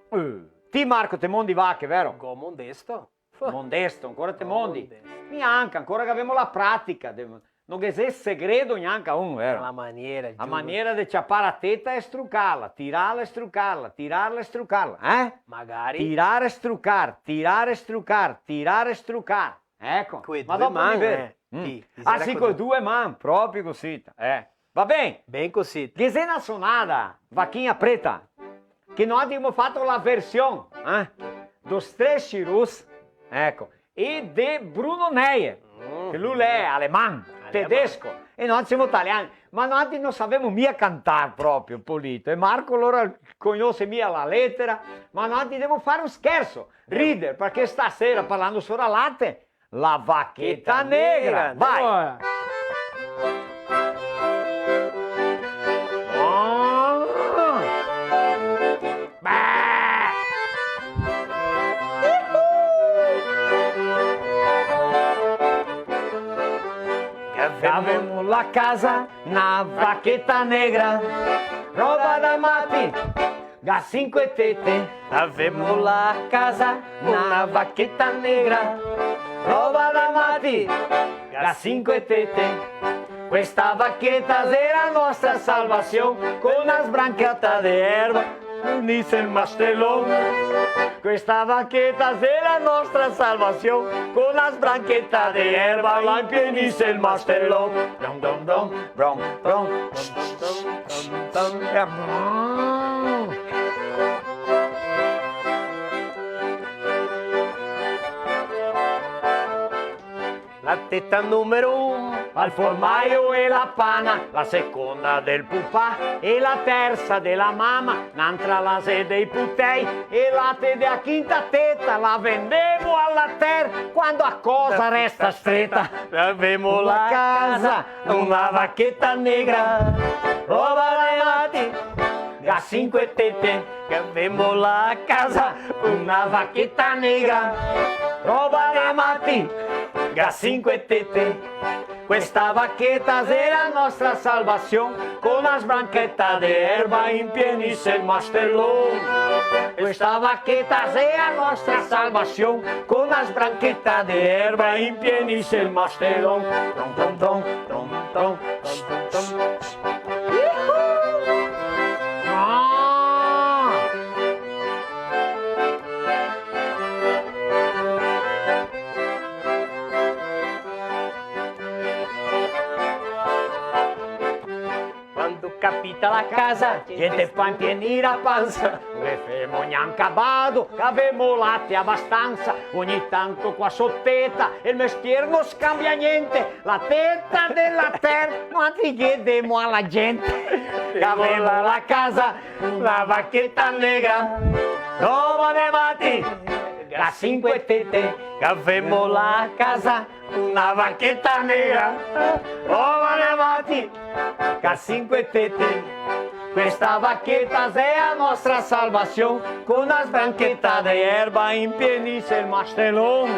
Eh, ti, Marco, te mondi vache, vero? Go mondesto. Mondesto, ancora te mondi? Mondesto. Gnanca, ancora che gavemo la pratica, de-, no ghe xe segredo gnanca un, vero? La maniera, la maniera de ciapar la teta e strucarla, tirarla e strucarla, tirarla e strucarla, eh? Magari. Tirar e strucar, tirar e strucar, tirar e strucar. Eco. Ma dopo man, mi vedo. Eh. Mm. Sì, ah, sì, co due man, proprio cosita, eh. Va ben? Ben cosita. Ghe xe na sonada, Vaquinha Preta, che noantri gavemo fato la version, eh? Dos Três Xirus, eco, e de Bruno Neyer, che lu l'è aleman, tedesco, e noantri semo taliani, ma noantri no savemo mia cantar proprio polito, e Marco alora cognose mia la letera, ma noantri demo far un scherso, rider, parché stasera, parlando sora late, La vaqueta negra, vai! Alora. Gavemo la casa, na vaqueta negra, roba da mati. Ga sinque tete, gavemo la casa, na vaqueta negra, roba da mati, ga sinque tete. Questa vaqueta xe la nostra salvasion, co na sbrancheta de erba, impienise el mastelon. Questa vaqueta xe la nostra salvasion, co na sbrancheta de erba, la impienise el mastelon. Dom, dom, dom, brom, brom. La teta numero un, al formaio e la pana, la seconda del pupà e la tersa de la mama, n'antra la xe dei putei, e late de a quinta teta, la vendemo a la ter, quando a cosa resta streta. Gavemo la casa, una vaqueta negra, roba da mati, ga sinque tete. Gavemo la casa, una vaqueta negra, roba da mati, ga sinque tete. Questa vaqueta xe la nostra salvasion, co na sbrancheta de erba impienise el mastelon. Questa vaqueta xe la nostra salvasion, co na sbrancheta de erba impienise el mastelon. Tron, tron, tron, tron, tron, tron, tron, tron. Quando Capita la casa, gente fa inpienir la pansa, no ghe femo gnanca bado, che gavemo late abastansa, ogni tanto qua so teta, el mestier no scambia gnente, la teta de la ter, noantri ghe demo a la gente. Che gavemo la casa, na vacheta negra, roba de mati, che ga sinque tete, che gavemo la casa, na vacheta negra, roba de mati, che ga sinque tete. Questa vacheta xe a nostra salvasion, con na sbrancheta de erba inpienise el mastelon.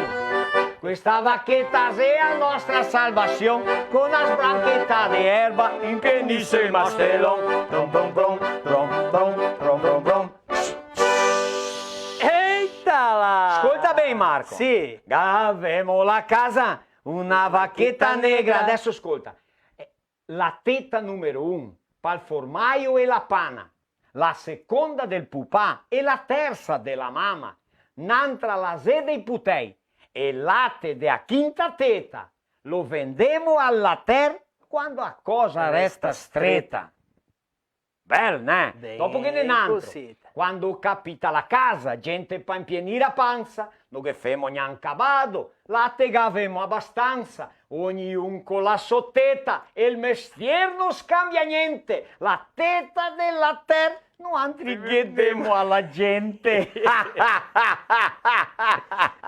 Questa vacheta xe a nostra salvasion, con na sbrancheta de erba inpienise el mastelon. Brum, brum, brum, brum, brum, brum, brum, brum. Eita là! Scolta ben, Marco. Sì. Gavemo la casa, na vacheta negra. Adeso scolta. Eh, la teta numero un, pal formaio e la pana. La seconda del pupà e la tersa de la mama. N'antra la xe dei putei. E late de a quinta teta. Lo vendemo al later quando a cosa resta streta. Bel, né? Ben, dopo ghe n'è n'antro. Cosita. Quando capita la casa, gente fa inpienir la pansa, no ghe femo gnanca bado, late gavemo abastansa, ogni un co la so teta, e el mestier no scambia gnente, la teta de la ter, noantri ghe demo a la gente.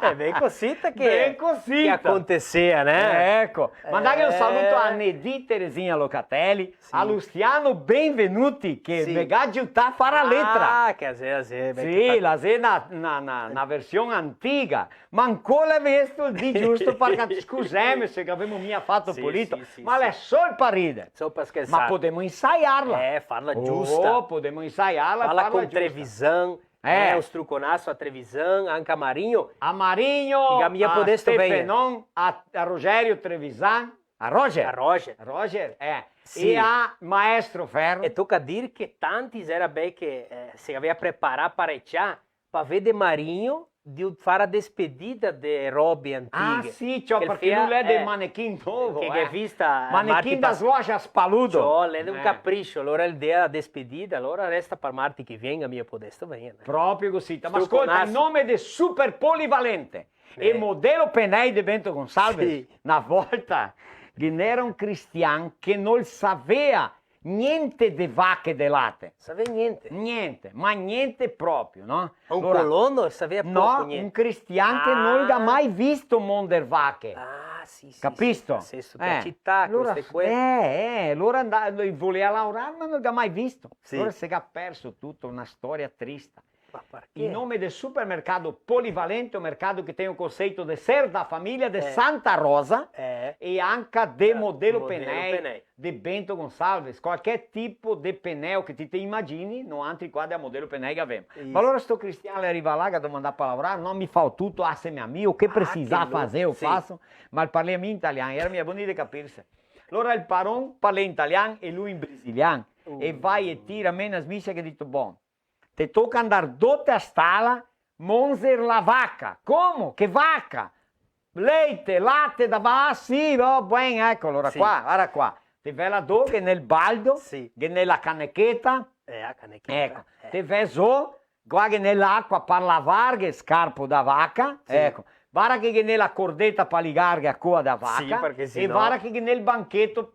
Eh, ben cosita che, ben cosita che acontesea, né? Eco, mandar un saluto a Nedì Teresinha Locatelli, sì, a Luciano Benvenuti, che me ga giutà a far la letra. Ah, che xe, xe, sì, la xe na, na, na, na version antiga, ma ancora vesto el dì giusto, parché, scuseme se che gavemo mia fato polito, sì, sì, ma l'è sol par rider. Sol par schersar. Ma podemo insaiarla. Eh, farla giusta. Oh, podemo insaiarla, farla con giusta. Trevisan, eh, un struconaso a Trevisan, anca a Marinho. A Marinho, che ga mia podesto vegner. Stefanon, a, a Rogerio Trevisan. A Roger? A Roger. Roger, eh. Sì. E a Maestro Ferro. E toca dir che tanti xera bei che, eh, se gavea preparà parecià pa veder Marinho de far a despedida de robe antighe. Ah, sì, ciò, parché lu l'è de, eh, Manequim Novo, che, eh, che vista Manequim das Lojas Paludo. Ciò, l'è un capricio, alora el dea a despedida, alora resta par marti che vien, a mi podesto vegner, né? Proprio cosita. Ma scolta, in nome de Super Polivalente, e Modelo Penei de Bento Gonçalves, sì, na volta ghe n'era un cristian che nol savea gnente de vache e de late. Savea gnente? Gnente, ma gnente proprio, no? Un colono e savea poco, gnente. No, un cristian che nol ga mai visto monder vache. Ah, sì, sì, sì. Capisto? Sì, sì, eh, cità, alora, queste qua. Eh, eh, alora andava, volea laorar, ma nol ga mai visto. Sì. Alora se ga perso tuto, na storia trista. Ma parché? In nome del supermercado Polivalente, un mercado che tem o conceito de ser da família de Santa Rosa, eh, e anca de Modelo Penei, de Bento Gonçalves, qualche tipo de peneo che ti te imagini, noantri qua de Modelo Penei che gavemo. Isso. Ma alora sto cristian l'è rivà là, che ga domandà par laorar, no, mi fao tuto, ah, se me amigo, che precisa fazer, eu faço, ma el parlea mia in italian, era mia bon de capirse. Alora el paron parlea in italian e lu in brasilian, e vai e tira, mena smisia che dito, bon, te toca andar do te a stala, monzer la vaca. Como? Che vaca? Leite, late da va-, ah, sì, va ben, eco, alora qua, varda qua. Te vè là do, ghe n'è el baldo, sì, ghe n'è la canecheta. Eh, la canecheta. Eco, eh, te vè zo, qua ghe n'è l'acua par lavarghe scarpo da vaca, sì, eco. Varda che ghe n'è la cordeta par ligarghe a coa da vaca, sì, parché se no, e varda che ghe n'è el bancheto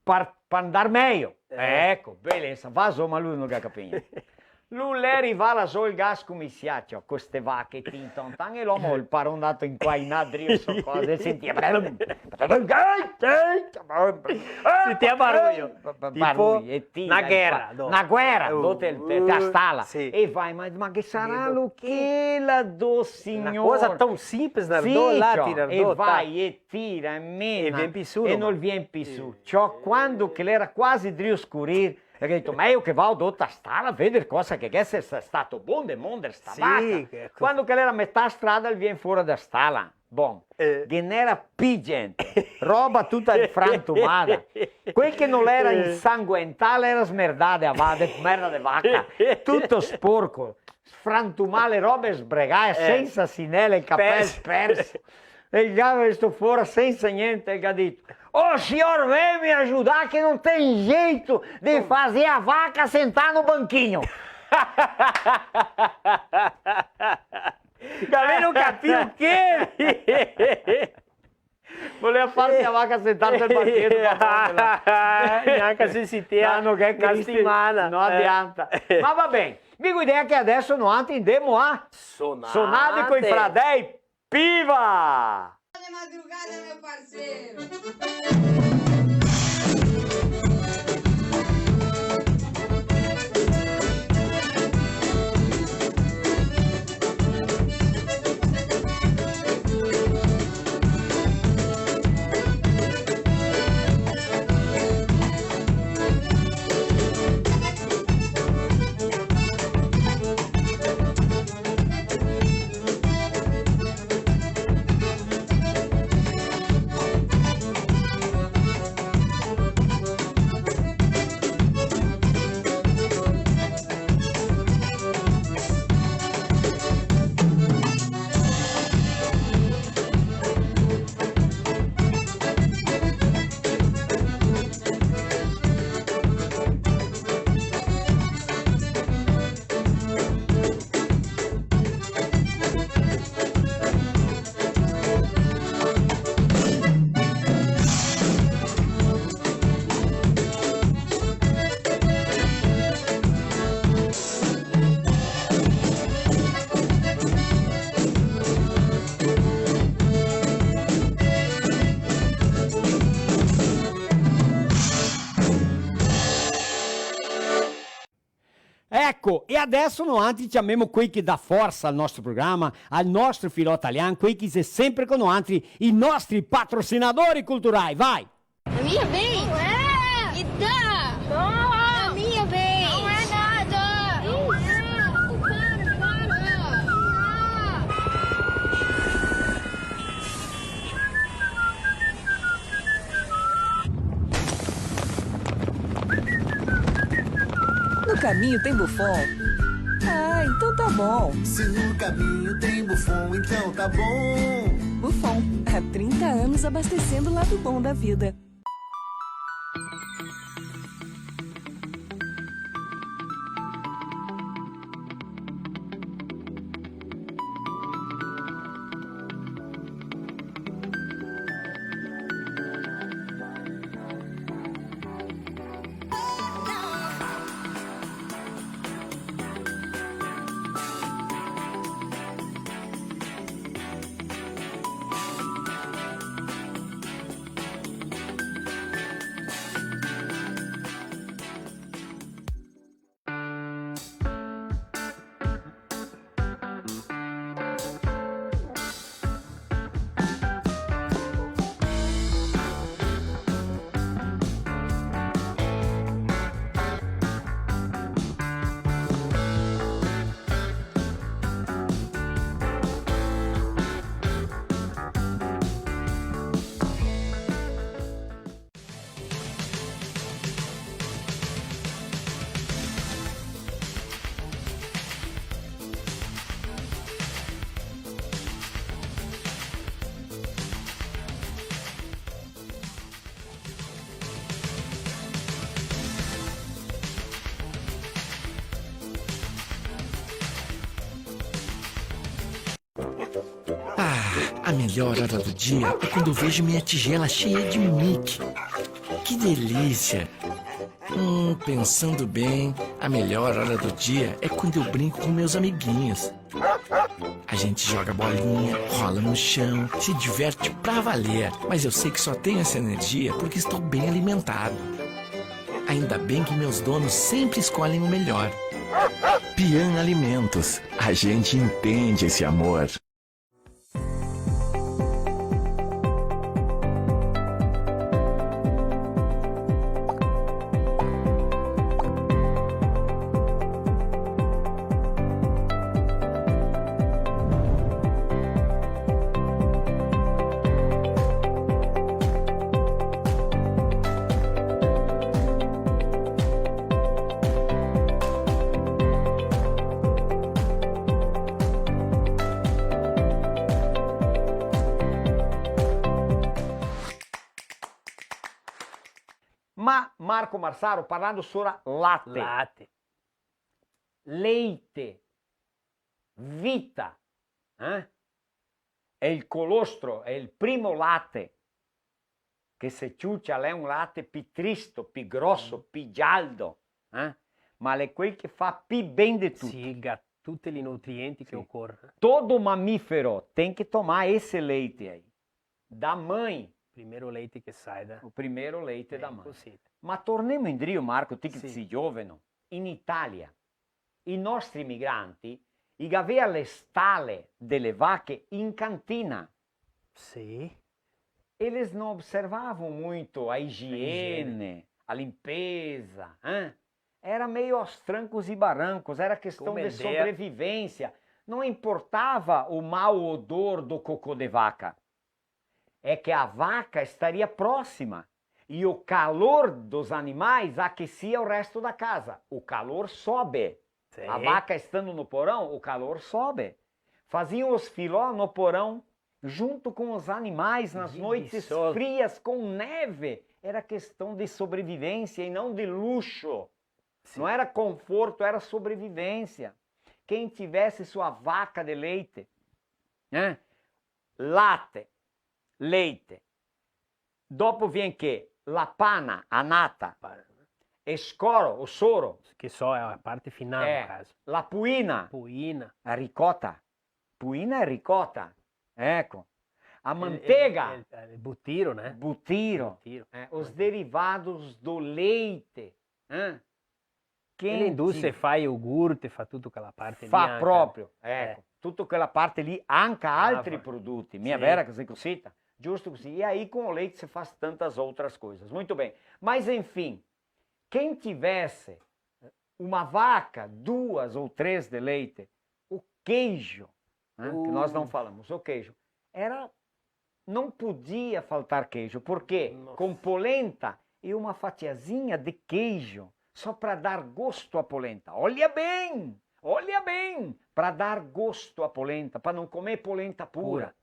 par, par andar mejo. Eh. Eco, belesa, va zo, ma lu no ga capì gnente. Lu l'è rivà là zo, el ga scomisià, ciò, co ste vache, tin, ton, tan, e l'omo, el paron ndato in qua, in là, drio so cose, el sentia, sentia baruio. Tipo, baruio, e tira, na guera, na guera, do te, te, te a stala. Sì. E vai, ma, ma che saralo che là do, signor? Na cosa tan sinples, na do là, ciò, tira, e vai, e tira, e mena, e vien pi su, e no vien pi su. Ciò, quando che l'era quasi drio scurir, el ga dito, ma mi che vao do te a stala a veder cosa che, che xe sta-, stato bon de monder sta vaca. Sì, eco. Quando che l'era a metà strada, el vien fora da stala. Bon, eh, ghe n'era pi gente, roba tuta frantumada. Quel che no l'era insanguentà, l'era smerdà, a va-, de merda de vaca, tuto sporco, frantumà, le robe sbregà, eh, sensa sinele, el capel perso. El ga visto fora sensa gnente, el ga dito: "Ô sior, vem me ajudar que não tem jeito de fazer a vaca sentar no banquinho." Gavemo capìo che voleva far a vaca sentar sul bancheto, papà. Gnanca se si te... Ah, no, che na setimana. No adianta. Eh. Ma va ben, mi go idea che adeso noantri ndemo a sonade coi fradei Piva! Boa madrugada, meu parceiro. Eco, e adeso noantri ciamemo quei che dà forsa al nostro programa, al nostro Filò Talian, quei che xe sempre con noantri, i nostri patrocinadori culturai. Vai! A minha vez? Não é! Me dá! Não! A minha vez! Não é nada! Não é! Para, para! No caminho tem Buffon? Ah, então tá bom. Se no caminho tem Buffon, então tá bom. Buffon, há trinta anos abastecendo o lado bom da vida. Ah, a melhor hora do dia é quando eu vejo minha tigela cheia de Mickey. Que delícia! Hum, pensando bem, a melhor hora do dia é quando eu brinco com meus amiguinhos. A gente joga bolinha, rola no chão, se diverte pra valer. Mas eu sei que só tenho essa energia porque estou bem alimentado. Ainda bem que meus donos sempre escolhem o melhor. Pian Alimentos, a gente entende esse amor. Marco Marsaro parlando sora late. Late. Leite. Vita. Eh? E el colostro xe el primo late che se ciucia, l'è un late pi tristo, pi groso, pi gialdo, eh? Ma l'è quel che fa pi ben de tuto. Sì, el ga tuti i nutrienti che ocore. Todo mamífero tem que tomar esse leite aí. Da mãe. Primeiro leite que sai da... O primeiro leite da mãe. Cosita. Ma tornemo indrio, Marco, ti che te si gioveno. In Italia, i nostri imigranti, i gavea le stale dele vache in cantina. Sì. Eles não observavam muito a higiene, a limpeza, hein? Era meio aos trancos e barrancos, era questão de sobrevivência. Não importava o mau odor do cocô de vaca. É que a vaca estaria próxima e o calor dos animais aquecia o resto da casa. O calor sobe. Sim. A vaca estando no porão, o calor sobe. Faziam os filó no porão, junto com os animais, nas noites frias, com neve. Era questão de sobrevivência e não de luxo. Sim. Não era conforto, era sobrevivência. Quem tivesse sua vaca de leite, né? Late, leite. Dopo vien che? La pana, a nata. Pa- E scoro, o soro. Che so, xe la parte finale, eh, in caso. La puina. Puina. La ricota. Puina e ricota. Eco. A mantega. El, el, el, el butiro, né? Butiro. Butiro. Eh, os derivados do leite. Eh? E l'industria fa iogurte, fa tuta quela parte lì. Fa proprio, eco, tuta quela parte lì, anca altri produti, mia vera che xe cosita? Giusto così. E aí com o leite se faz tantas outras coisas. Muito bem. Mas, enfim, quem tivesse uma vaca, duas ou três de leite, o queijo, né, que nós não falamos, o queijo, era não podia faltar queijo, porque com polenta e uma fatiazinha de queijo, só pra dar gosto à polenta. Olha bem, olha bem, pra dar gosto à polenta, pra não comer polenta pura. Pura.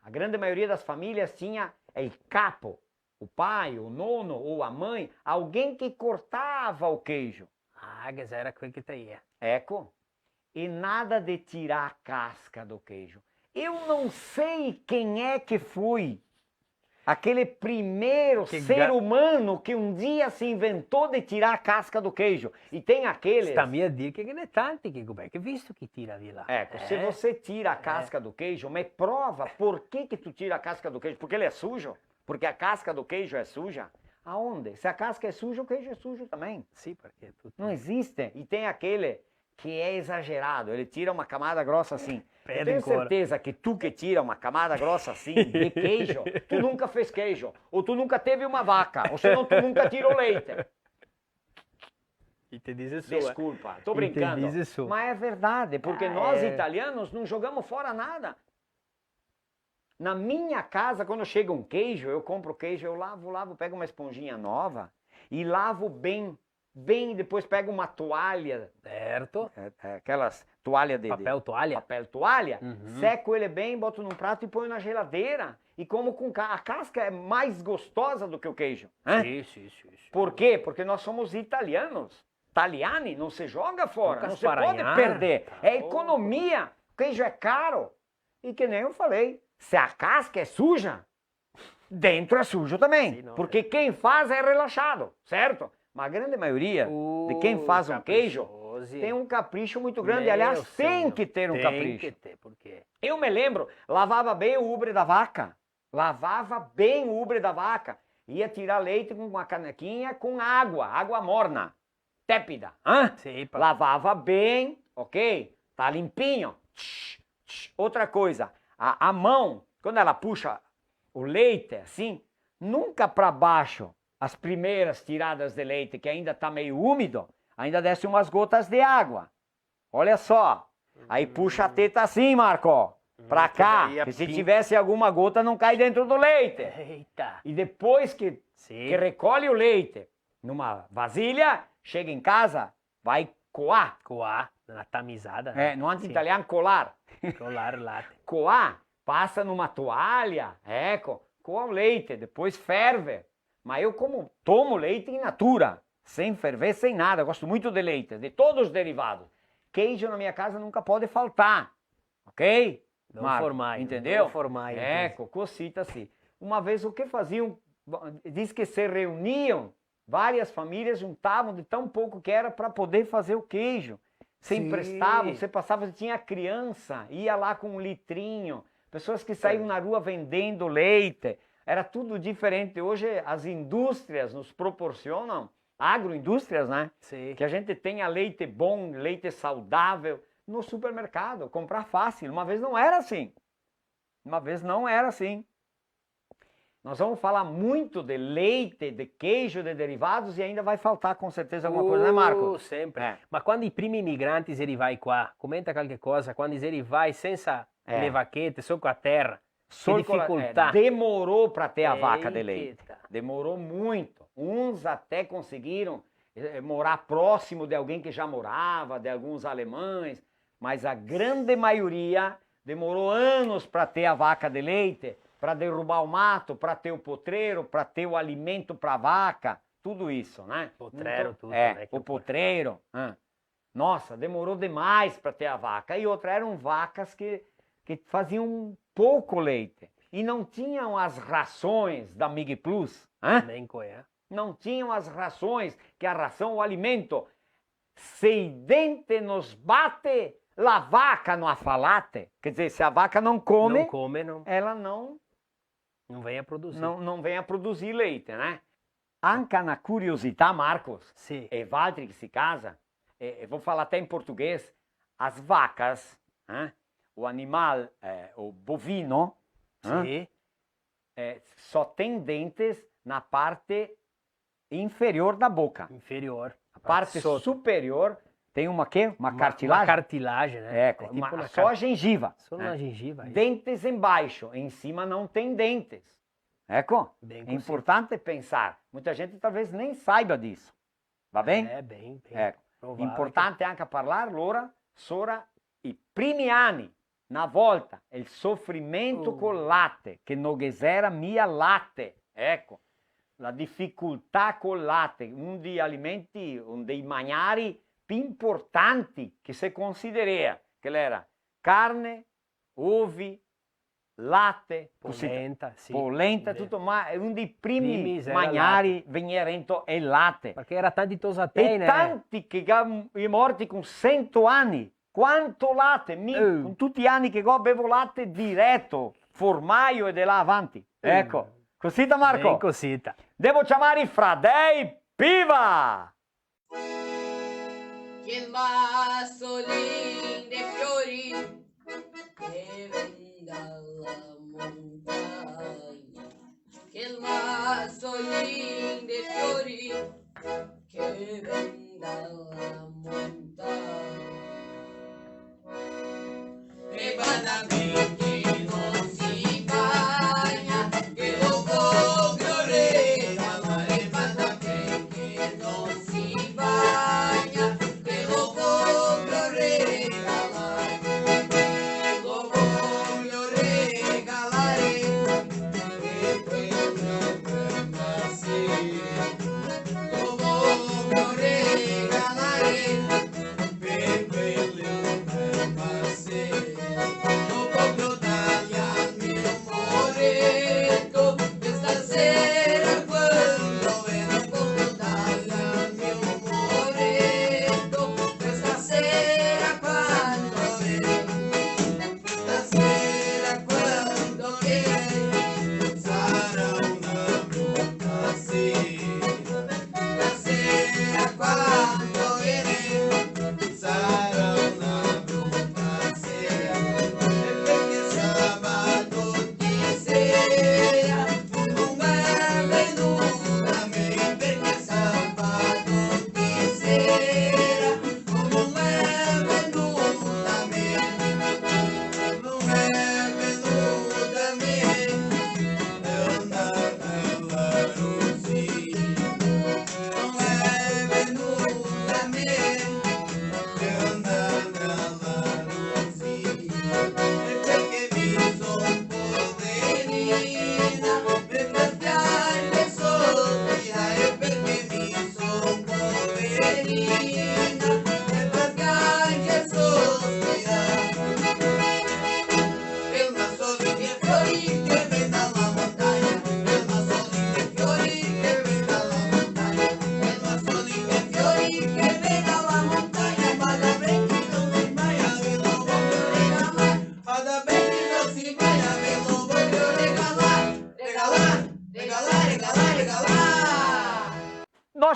A grande maioria das famílias tinha el capo, o pai, o nono ou a mãe, alguém que cortava o queijo. Ah, che era quel che te ia. Eco. E nada de tirar a casca do queijo. Eu não sei quem é que foi aquele primeiro ser humano que um dia se inventou de tirar a casca do queijo. E tem aqueles... Sta mia dir che ghe n'è tanti che, beh, che visto chi tira via là. Ecco, se você tira a casca do queijo, me prova por que que tu tira a casca do queijo? Porque ele é sujo? Porque a casca do queijo é suja? Aonde? Se a casca é suja, o queijo é sujo também. Sì, perché tuto... Não existe. E tem aquele que é exagerado, ele tira uma camada grossa assim. Eu tenho certeza que tu que tira uma camada grossa assim de queijo, tu nunca fez queijo, ou tu nunca teve uma vaca, ou senão tu nunca tirou leite. E te dize su, eh. Desculpa, tô brincando. E te dize su. Mas é verdade, porque nós italianos não jogamos fora nada. Na minha casa, quando chega um queijo, eu compro queijo, eu lavo, lavo, pego uma esponjinha nova e lavo bem, bem, depois pego uma toalha. Certo. É, é, aquelas toalha de, de... Papel toalha. Papel toalha, seco ele bem, boto num prato e ponho na geladeira e como com ca-, a casca é mais gostosa do que o queijo, né? Sì, sì, sì, sì. Por quê? Porque nós somos italianos. Italiani não se joga fora, não se pode perder. É economia. O queijo é caro. E que nem eu falei, se a casca é suja, dentro é sujo também. Sim, não, porque quem faz é relaxado, certo? Mas a grande maioria de quem faz um queijo tem um capricho muito grande. Aliás, tem que ter um capricho. Tem que ter, porque... Eu me lembro, lavava bem o ubre da vaca. Lavava bem o ubre da vaca. Ia tirar leite com uma canequinha com água, água morna, tépida, hã? Sì, pa... Lavava bem, ok? Tá limpinho. Tch, tch. Outra coisa, a, a mão, quando ela puxa o leite, assim, nunca pra baixo, as primeiras tiradas de leite, que ainda tá meio úmido, ainda desce umas gotas de água. Olha só. Aí puxa a teta assim, Marco. Pra cá, que se tivesse alguma gota, não cai dentro do leite. Eita. E depois que, que recolhe o leite numa vasilha, chega em casa, vai coar. Coar, dar uma tamizada, né? É, no italiano colar. Colar o leite. Coar, passa numa toalha, eco, coa o leite, depois ferve. Mas eu como, tomo leite in natura, sem ferver, sem nada. Eu gosto muito de leite, de todos os derivados. Queijo na minha casa nunca pode faltar, ok? Não Marco, formai, entendeu? Não formai, eco, cosita sì. Uma vez o que faziam? Diz que se reuniam, várias famílias juntavam de tão pouco que era para poder fazer o queijo. Se emprestavam, se passavam, se tinha criança, ia lá com um litrinho. Pessoas que saíam na rua vendendo leite. Era tudo diferente. Hoje as indústrias nos proporcionam, agroindústrias, né? Sim. Que a gente tenha leite bom, leite saudável no supermercado, comprar fácil. Uma vez não era assim. Uma vez não era assim. Nós vamos falar muito de leite, de queijo, de derivados e ainda vai faltar com certeza alguma coisa, né, Marco? Uh, sempre. É. Ma quando i primi imigranti xe rivai qua, comenta qualche cosa, quando xe rivai sensa le vachete, solo co la tera, che dificoltà. Demorou pra ter a vaca de leite. Eita. Demorou muito. Uns até conseguiram eh, morar próximo de alguém que já morava, de alguns alemães, mas a grande maioria demorou anos para ter a vaca de leite, para derrubar o mato, para ter o potreiro, para ter o alimento para a vaca, tudo isso, né? Potreiro, então, tudo, é, né? O potreiro. Ah. Nossa, demorou demais para ter a vaca. E outra, eram vacas que, que faziam pouco leite. E não tinham as rações da Mig Plus, né? Nem conhece. Não tinham as rações, que a ração, o alimento. Se i dente no sbate, la vaca no la fa late. Quer dizer, se a vaca não come, não come, não, ela não, não vem a produzir. Não, não vem a produzir leite, né? Anca na curiosità, Marcos, sì, e valtri che sì casa, e, e vou falar até em português, as vacas, eh, o animal, eh, o bovino, eh, sì, eh, só tem dentes na parte inferior da boca. Inferior. A parte superior tem uma quê? Uma cartilagem? Uma cartilagem, né? É, tipo uma, só a gengiva, né? Só na gengiva, isso. Dentes embaixo, em cima não tem dentes. Eco, bem, é importante pensar. Muita gente talvez nem saiba disso. Va ben? Eh, ben, ben. Eco. Provar, importante anca parlar, alora, sora i primi ani, na volta, el sofrimento col late, che no ghe xera mia late. Eco, la dificoltà col late, un dei alimenti, un dei magnari pi importanti che se considerea, che l'era carne, ovi, late, cusì, polenta, sì, polenta, vero, tuto, ma un dei primi magnari vegnea rento el late. Parché era tanti tosatei, né? E tanti che ga-, i morti con sento ani. Quanto late, mi, con tuti i ani che go, bevo late direto, formaio e de là avanti. Eco, cosita, Marco? Ben cosita. Devo ciamar i fradei Piva! Che el vaso lin de fiori che vien da la montagna, che el vaso lin de fiori che vien da la montagna. E bada ben che no se bagna, che lo cobro regala, e bada ben che no se bagna, che lo cobro regala, lo voglio regalare, e quel che pensa se lo voglio regalare.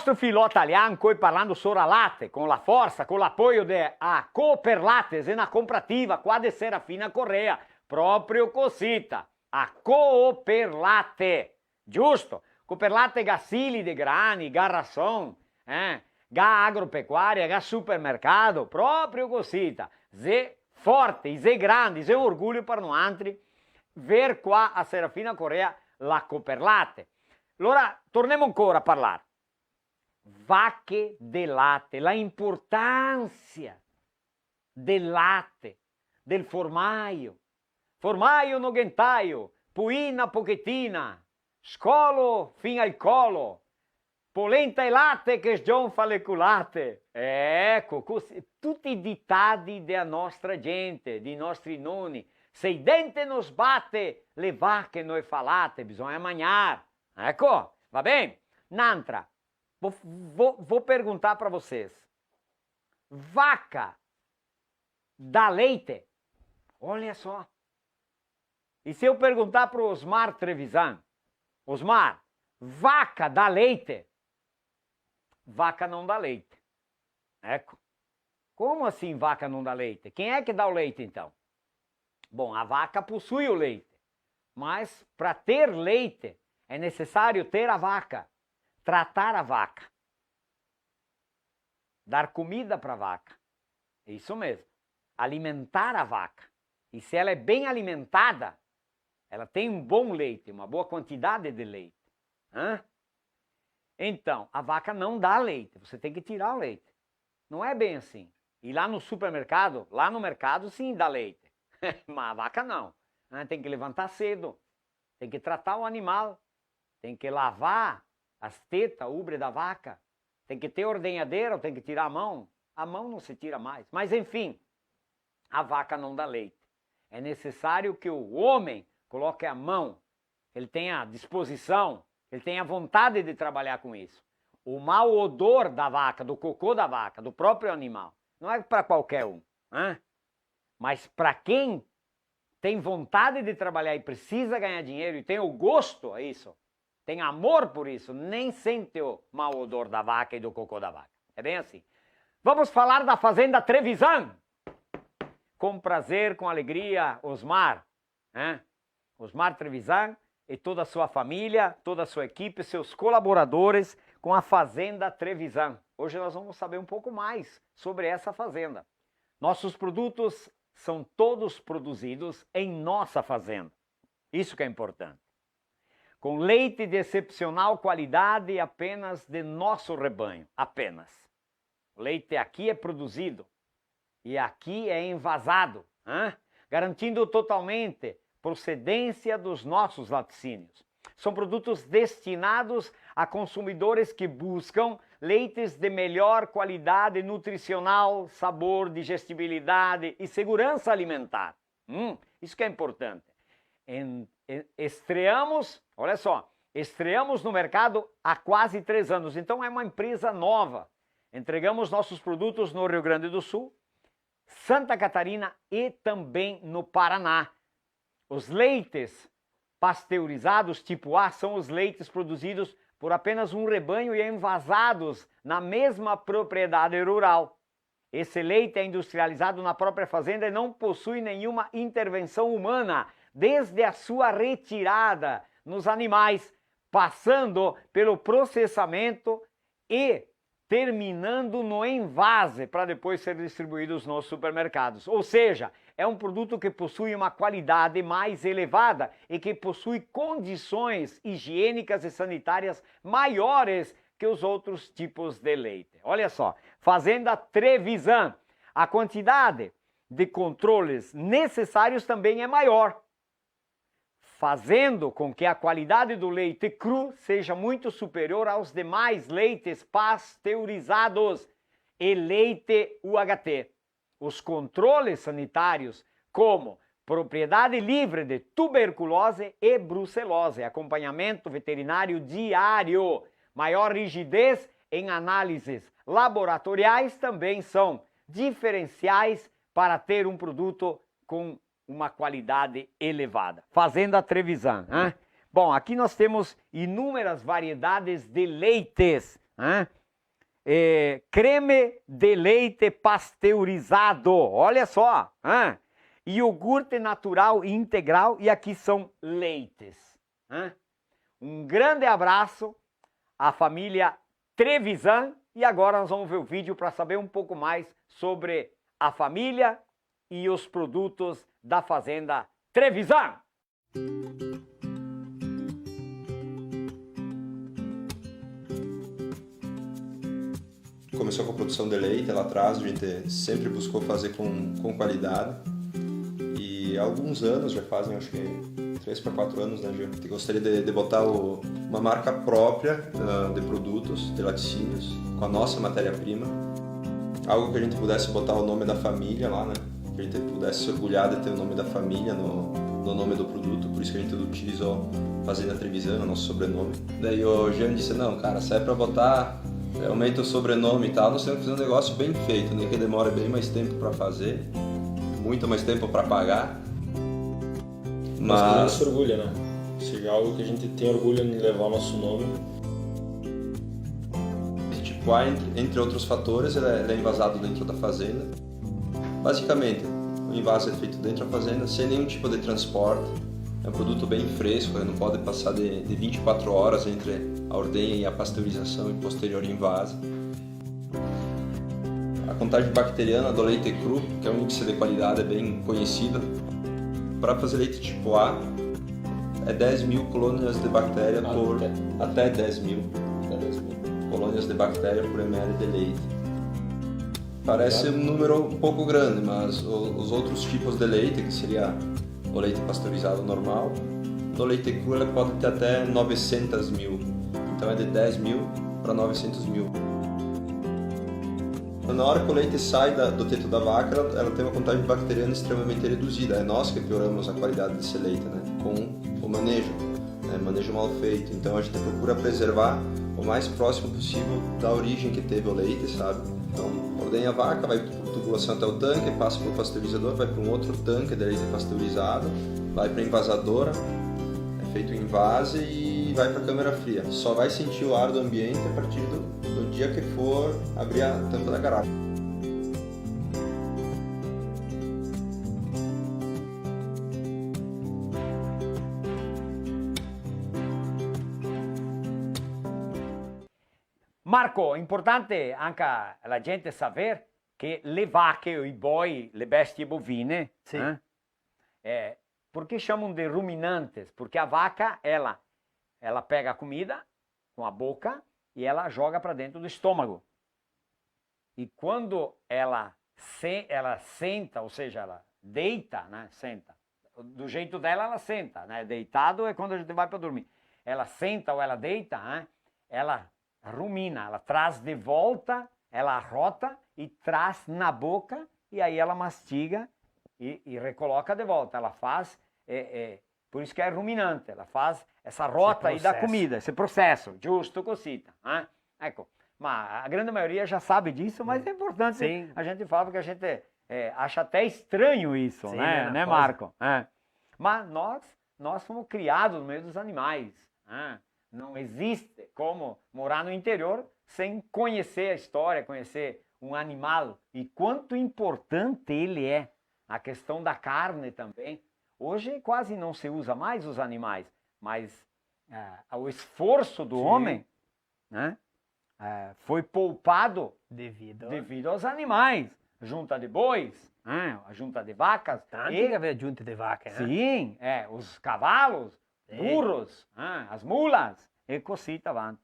Nostro filò talian, coi parlando sora late, con la forsa, con l'apoio de a Cooperlate, xe na comprativa qua de Serafina Corrêa, proprio cosita, a Cooperlate, giusto? Cooperlate ga sili de grani, ga rason, eh? Ga agropecuaria, ga supermercado, proprio cosita, xe forte, xe grandi, xe un orgulio par noantri ver qua a Serafina Corrêa la Cooperlate. Alora, tornemo ancora a parlar. Vache de late, la importansa del late, del formaio. Formaio noghentaio, puina pochetina, scolo fin al colo, polenta e late che sgionfa le culate. Eco, cusì, tuti i ditadi dea nostra gente, dei nostri noni. Se i dente no sbate, le vache no e fa late, bisogna magnar. Eco, va ben? N'antra. Vou, vou, vou perguntar pra vocês. Vaca dá leite? Olha só. E se eu perguntar pro Osmar Trevisan, Osmar, vaca dá leite? Vaca não dá leite. Eco. Como assim vaca não dá leite? Quem é que dá o leite, então? Bom, a vaca possui o leite, mas para ter leite é necessário ter a vaca, tratar a vaca, dar comida para a vaca. É isso mesmo. Alimentar a vaca. E se ela é bem alimentada, ela tem um bom leite, uma boa quantidade de leite. Hã? Então, a vaca não dá leite, você tem que tirar o leite. Não é bem assim. E lá no supermercado, lá no mercado, sim, dá leite. Mas a vaca não. Ah, tem que levantar cedo, tem que tratar o animal, tem que lavar as tetas, a ubre da vaca, tem que ter ordenhadeira, tem que tirar a mão. A mão não se tira mais. Mas, enfim, a vaca não dá leite. É necessário que o homem coloque a mão, ele tenha disposição, ele tenha vontade de trabalhar com isso. O mau odor da vaca, do cocô da vaca, do próprio animal, não é para qualquer um, né? Mas para quem tem vontade de trabalhar e precisa ganhar dinheiro e tem o gosto a isso, tem amor por isso, nem sente o mau odor da vaca e do cocô da vaca. É bem assim. Vamos falar da Fazenda Trevisan. Com prazer, com alegria, Osmar, né? Osmar Trevisan e toda a sua família, toda a sua equipe, seus colaboradores com a Fazenda Trevisan. Hoje nós vamos saber um pouco mais sobre essa fazenda. Nossos produtos são todos produzidos em nossa fazenda. Isso que é importante. Com leite de excepcional qualidade apenas de nosso rebanho, apenas. O leite aqui é produzido e aqui é envasado, hã? Garantindo totalmente procedência dos nossos laticínios. São produtos destinados a consumidores que buscam leites de melhor qualidade nutricional, sabor, digestibilidade e segurança alimentar. Hum, isso que é importante. Em- em- estreamos, olha só, estreamos no mercado há quase três anos, então é uma empresa nova. Entregamos nossos produtos no Rio Grande do Sul, Santa Catarina e também no Paraná. Os leites pasteurizados tipo A são os leites produzidos por apenas um rebanho e envasados na mesma propriedade rural. Esse leite é industrializado na própria fazenda e não possui nenhuma intervenção humana, desde a sua retirada nos animais, passando pelo processamento e terminando no envase para depois ser distribuídos nos supermercados. Ou seja, é um produto que possui uma qualidade mais elevada e que possui condições higiênicas e sanitárias maiores que os outros tipos de leite. Olha só, Fazenda Trevisan, a quantidade de controles necessários também é maior, fazendo com que a qualidade do leite cru seja muito superior aos demais leites pasteurizados e leite U H T. Os controles sanitários, como propriedade livre de tuberculose e brucelose, acompanhamento veterinário diário, maior rigidez em análises laboratoriais, também são diferenciais para ter um produto com uma qualidade elevada. Fazenda Trevisan, hein? Bom, aqui nós temos inúmeras variedades de leites. Hein? É, creme de leite pasteurizado, olha só, hein? Iogurte natural e integral, e aqui são leites, hein? Um grande abraço à família Trevisan, e agora nós vamos ver o vídeo para saber um pouco mais sobre a família e os produtos da fazenda Trevisan. Começou com a produção de leite lá atrás, a gente sempre buscou fazer com, com qualidade. E há alguns anos, já fazem acho que três para quatro anos, né, Gil? A gente gostaria de, de botar o- uma marca própria ah, de produtos, de laticínios, com a nossa matéria-prima. Algo que a gente pudesse botar o nome da família lá, né? Que a gente pudesse se orgulhar de ter o nome da família no, no nome do produto, por isso que a gente utilizou Fazenda Trevisan, o nosso sobrenome. Daí o Jean disse, não, cara, se é pra botar realmente o sobrenome e tal, nós temos que fazer um negócio bem feito, né? Que demora bem mais tempo pra fazer, muito mais tempo pra pagar. Mas que a gente se orgulha, né? Seja algo que a gente tem orgulho em levar o nosso nome. Tipo, ah, entre, entre outros fatores, ele é, ele é envasado dentro da fazenda. Basicamente, o envase é feito dentro da fazenda, sem nenhum tipo de transporte. É um produto bem fresco, ele não pode passar de, de vinte e quatro horas entre a ordenha e a pasteurização e posterior envase. A contagem bacteriana do leite cru, que é um índice de qualidade bem conhecido, para fazer leite tipo A, é dez mil colônias de bactéria Ah, por até. até dez mil Até dez mil. colônias de bactéria por M L de leite. Parece um número um pouco grande, mas o- os outros tipos de leite, que seria o leite pasteurizado normal, no leite cru ele pode ter até novecentas mil. Então é de dez mil para novecentos mil. Na hora que o leite sai da- do teto da vaca, ela, ela tem uma contagem bacteriana extremamente reduzida. É nós que pioramos a qualidade desse leite, né? Com o manejo, né? Manejo mal feito. Então a gente procura preservar o mais próximo possível da origem que teve o leite, sabe? Então, ordenha a vaca, vai por tubulação até o tanque, passa para o pasteurizador, vai para um outro tanque de leite pasteurizado, vai para a envasadora, é feito o envase e vai para a câmara fria. Só vai sentir o ar do ambiente a partir do, do dia que for abrir a tampa da garrafa. Marco, importante anca la gente saver che le vache o i boi, le bestie bovine, Sì. eh, eh, por que chamam de ruminantes? Porque a vaca, ela, ela pega a comida com a boca e ela joga pra dentro do estômago. E quando ela se-, ela senta, ou seja, ela deita, né, senta, do jeito dela ela senta, né, deitado é quando a gente vai pra dormir. Ela senta ou ela deita, né, ela rumina, ela traz de volta, ela arrota e traz na boca, e aí ela mastiga e, e recoloca de volta. Ela faz, é, é, por isso que é ruminante, ela faz essa rota aí da comida, esse processo, giusto cosita, eh? Ecco, ma a grande maioria já sabe disso, mas é importante Sim. a gente falar, porque a gente é, acha até estranho isso, Sim, né, né, né, quase. Marco? É. Mas nós, nós fomos criados no meio dos animais, né? Não existe como morar no interior sem conhecer a história, conhecer um animal e quanto importante ele é. A questão da carne também. Hoje quase não se usa mais os animais, mas ah, o esforço do Sim. homem, né, ah, foi poupado Devido. devido aos animais. Junta de bois, né, a junta de vacas. Tanto e que havia junta de vaca, né? Sim, é, os cavalos, Sì. burros, eh, as mulas, e cosita avanti.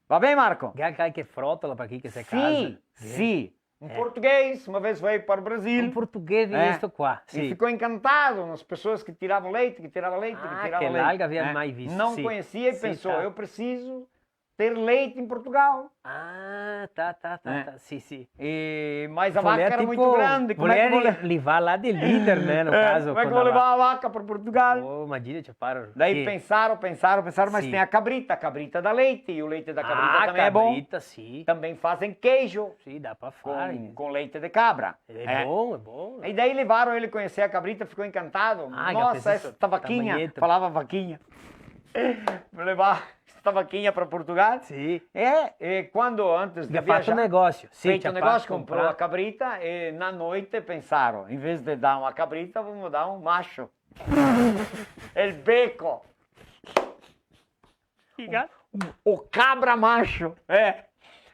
Va ben, Marco? Ga qualche frotola par chi che se casa? Sì, Eh. sì. Un Eh. portoghese, uma vez veio para o Brasil. Un portoghese Eh. vesto qua, E sì. ficou encantado nas pessoas que tiravam leite, que tiravam leite, que Ah, tiravam che leite. l'alga aveva Eh, mai visto, Não sì. conhecia e Sì, pensou, tá. "Eu preciso ter leite em Portugal." Ah, tá, tá, tá, Eh. tá. Sì, sì. E, mas a Volea, vaca era tipo, muito grande, como é que volea vou le- li-, levar lá de líder, né, no Eh, caso, como é que quando vou a levar va- a vaca para Portugal? Oh, imagina, ci pare Daí che pensaram, pensaram, pensaram, mas Sì. tem a cabrita, a cabrita dá leite, e o leite da cabrita Ah, também é bom. cabrita, sì. Também fazem queijo Sì, dá pra fare. com, com leite de cabra. É É. bom, é bom. E daí levaram ele conhecer a cabrita, ficou encantado. Ah, Nossa, essa vaquinha, falava vaquinha. Levar sta vaquinha pra Portugal. Sì. E, e quando, antes de viajar, ga fato un negócio. Sì, feito un negócio, comprou a cabrita e na noite pensaram, em vez de dar uma cabrita, vamos dar um macho. El beco. Figa. O cabra macho, é.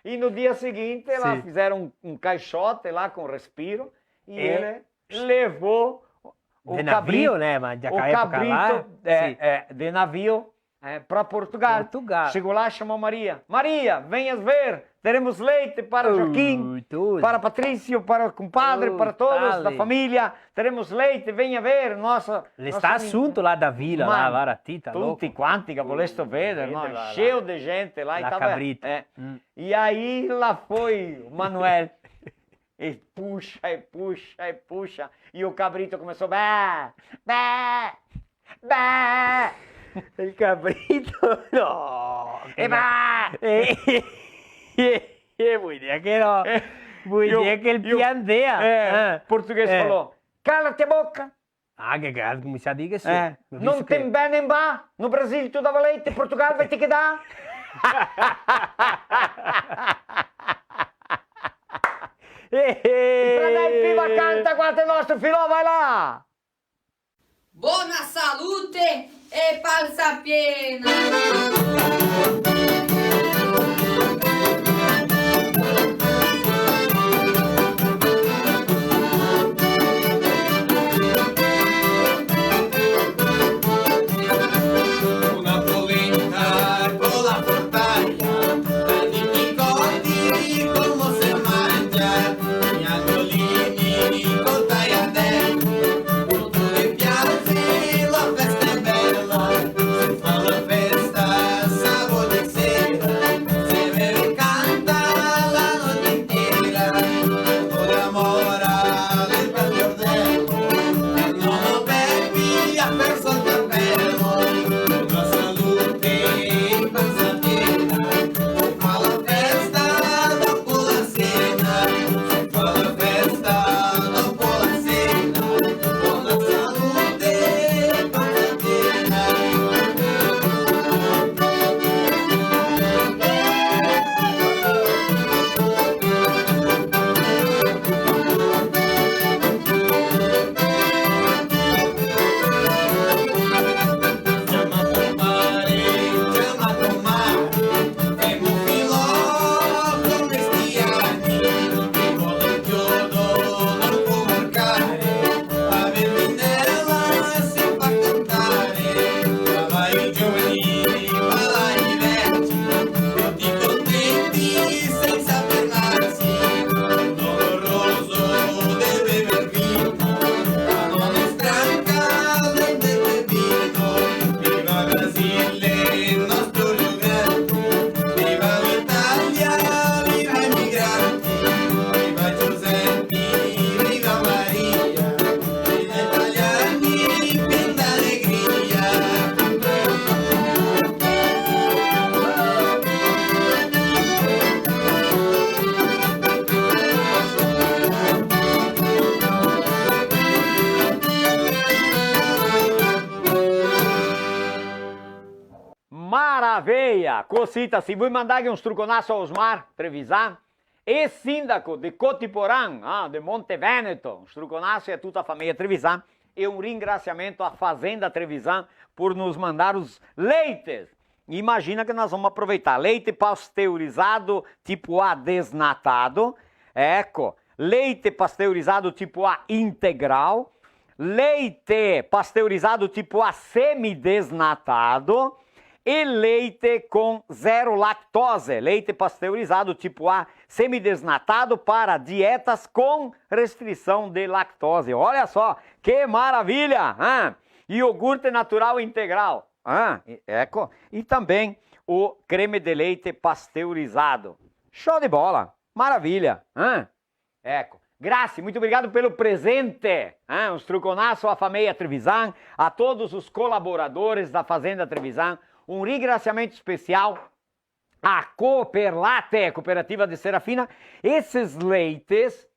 E no dia seguinte, lá fizeram um, um caixote lá com respiro e ele levou o cabrito, né? Mas de época lá, é, de navio, é, pra Portugal. Portugal. Chegou lá, chamou Maria. "Maria, venhas ver, teremos leite para Joaquim, para Patrício, para o compadre, para todos da família. Teremos leite, venha ver, nossa." Ele está assunto lá da vila, lá, lá, Tita, tutti quanti che volessero vedere, no? Cheio de gente lá e tava, cabrita. É. E aí lá foi o Manuel. E puxa, e puxa, e puxa. E o cabrito começou, bé, bé, bé. El cabrito, no. E bé. E, e, e, vuol dire che no. Vuol dire che el piandea. É, português falou, "Cala-te a boca." Ah, che, che, mi sa di che sì. Eh, no te vè nen va, no Brasil tu dava leite, Portugal vai te che dà. Eh, eh. Fra dai, piva, canta, guarda el nostro filò, vai là. Bona salute e pansa piena. Maraveia! Cosita, se vui mandarghe un struconaso a Osmar Trevisan, ex-síndaco de Cotiporã, ah, de Monte Veneto. Un struconaso a tuta a fameia Trevisan e un ringrasiamento a Fazenda Trevisan por nos mandar os leites. Imagina que nós vamos aproveitar leite pasteurizado tipo A desnatado, eco, leite pasteurizado tipo A integral, leite pasteurizado tipo A semidesnatado, e leite com zero lactose, leite pasteurizado tipo A semidesnatado para dietas com restrição de lactose. Olha só, que maravilha! Ah, iogurte natural integral. Ah, e, eco, e também o creme de leite pasteurizado. Show de bola! Maravilha! Ah. Eco, grazie, muito obrigado pelo presente, eh? Un struconaso a fameia Trevisan, a todos os colaboradores da Fazenda Trevisan, um ringrasiamento especial a Cooperlate, Cooperativa de Serafina. Esses leites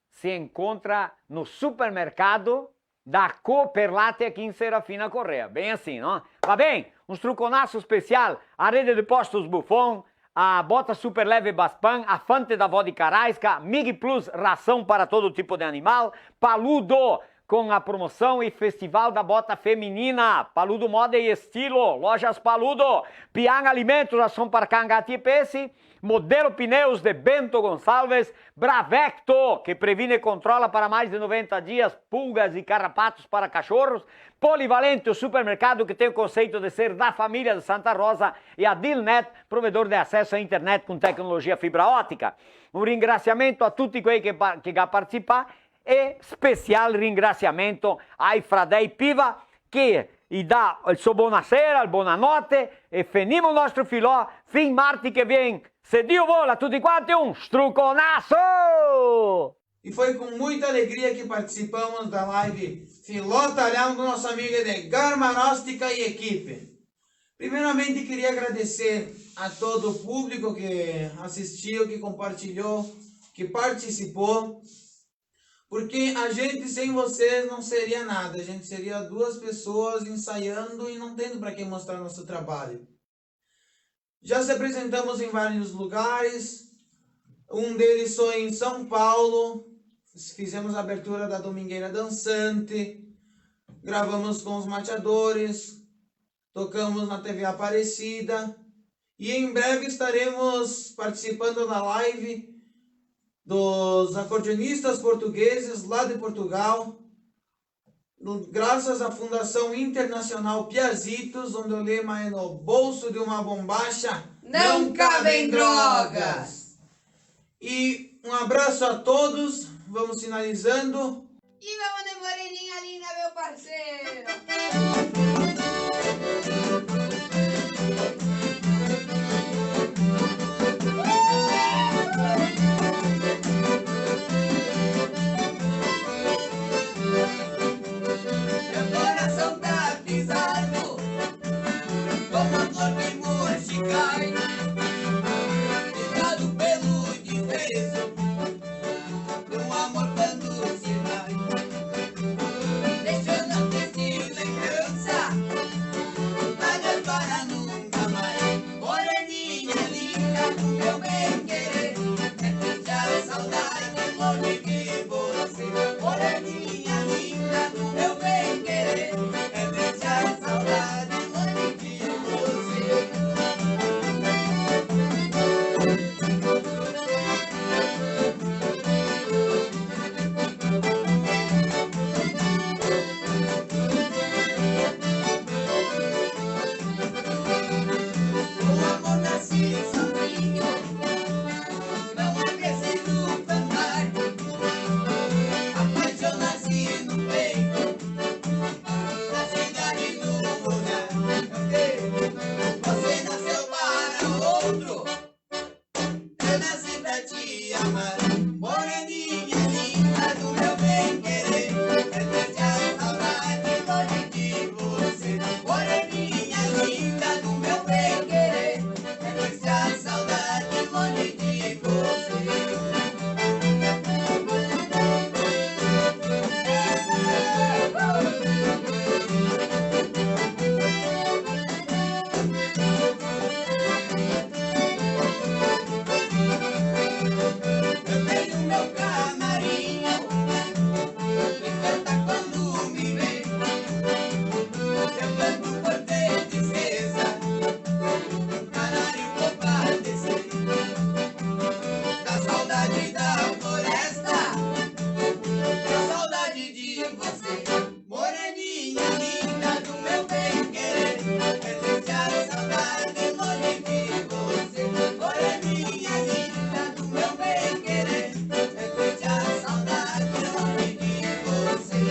se encontra no supermercado da Cooperlate aqui em Serafina Corrêa. Bem assim, não? Va ben, un struconaso special a Rede de Postos Buffon, a Bota Super Leve Baspan, a Fante da Vodka Raiska, Mig Plus, ração para todo tipo de animal, Paludo, com a promoção e Festival da Bota Feminina, Paludo Moda e Estilo, Lojas Paludo, Pian Alimentos, ração para cão, gato e peixe, Modelo Pneus de Bento Gonçalves, Bravecto, que previne e controla para mais de noventa dias pulgas e carrapatos para cachorros, Polivalente, o supermercado que tem o conceito de ser da família de Santa Rosa, e a Dealnet, provedor de acesso à internet com tecnologia fibra ótica. Un ringrasiamento a tuti quei che pa-, che ga participà e special ringrasiamento ai fradei Piva che i dà el so bonasera, el bonanote e fenimo el nostro filò fin marti che vien. Se Dio vol, a tuti quanti un struconaso! E foi com muita alegria que participamos da live Filó Talian do nosso amigo Edgar Marostica e equipe. Primeiramente, queria agradecer a todo o público que assistiu, que compartilhou, que participou, porque a gente sem vocês não seria nada, a gente seria duas pessoas ensaiando e não tendo para quem mostrar nosso trabalho. Já se apresentamos em vários lugares, um deles foi em São Paulo, fizemos a abertura da Domingueira Dançante, gravamos com os Mateadores, tocamos na T V Aparecida e em breve estaremos participando da live dos acordeonistas portugueses lá de Portugal, graças à Fundação Internacional Piazitos, onde o lema é "No bolso de uma bombacha não cabem drogas". E um abraço a todos, vamos finalizando. E vamos de Moreninha Linda, meu parceiro! Meu coração tá pisado, como a cor de Mochicai, picado pelo desprezo, de um amor quando se vai, deixando a triste lembrança, mas agora nunca mais. Moreninha linda do meu bem querer, é triste a saudade longe de você. Moreninha linda do meu bem querer, é triste a saudade longe de você. O amor nasce sozinho, não é preciso cantar. Apaixona-se no peito, na cidade, no lugar. Você nasceu para outro, eu nasci pra te amar. Moreninha linda do meu bem querer, é triste a saudade longe de você. Moreninha linda do meu bem querer, é triste a saudade longe de você. Eu tenho meu camarim, me canta quando me vê. Eu canto por tristeza, canário compadece. Da saudade da floresta, da saudade de você. Moreninha linda do meu bem querer, é triste a saudade longe de você. Moreninha linda do meu bem querer, é triste a saudade longe de você.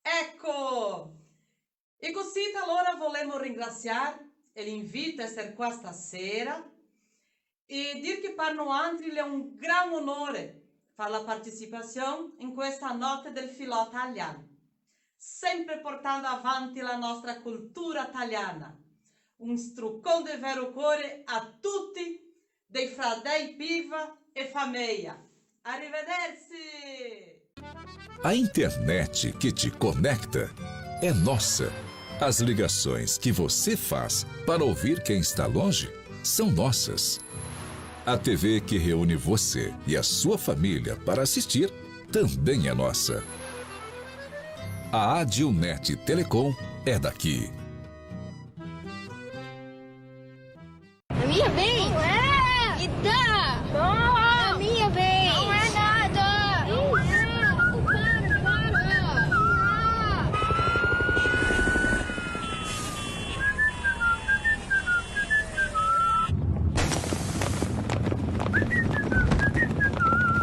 Eco! E cusì, alora, volemo ringrasiar el invito a eser qua stasera e dir che par noantri l'è un gran onore par la participasion in questa note del filò talian, sempre portando avanti la nostra cultura taliana. Un strucon de vero core a tuti dei fradei Piva e fameia. Arrivederci! A internet que te conecta é nossa. As ligações que você faz para ouvir quem está longe são nossas. A T V que reúne você e a sua família para assistir também é nossa. A Adilnet Telecom é daqui. A minha vez? Não é! Me dá! Não! A minha vez! Não é nada! Não é! Para, para!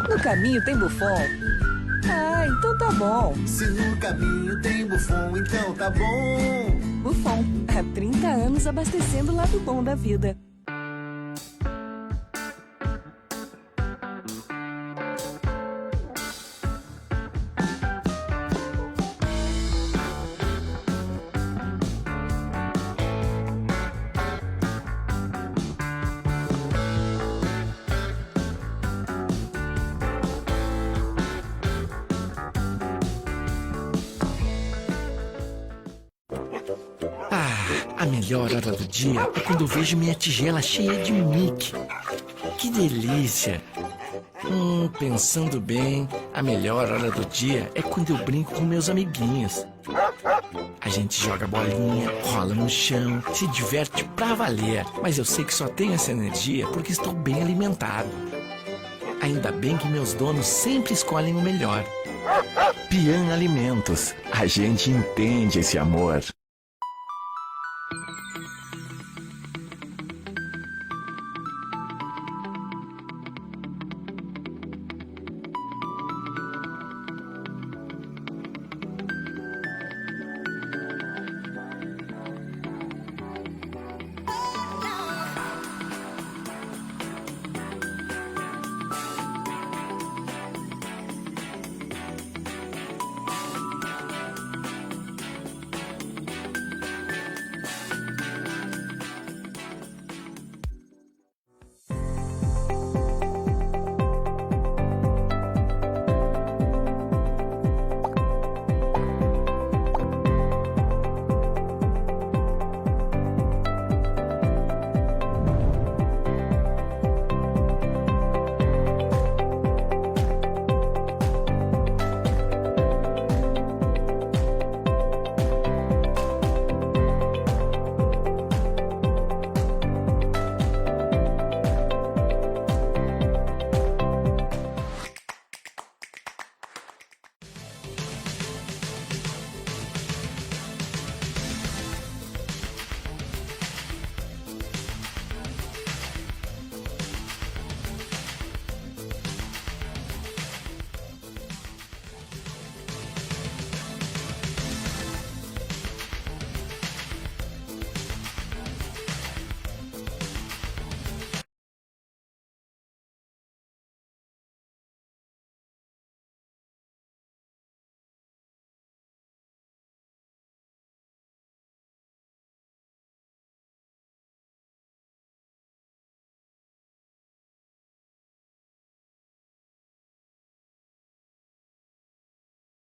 No caminho tem Buffon? Ah, então tá bom. Se no caminho tem Buffon, então tá bom. Buffon, há trinta anos abastecendo o lado bom da vida. Ah, a melhor hora do dia é quando eu vejo minha tigela cheia de Mickey. Que delícia! Hum, pensando bem, a melhor hora do dia é quando eu brinco com meus amiguinhos. A gente joga bolinha, rola no chão, se diverte pra valer. Mas eu sei que só tenho essa energia porque estou bem alimentado. Ainda bem que meus donos sempre escolhem o melhor. Pian Alimentos, a gente entende esse amor.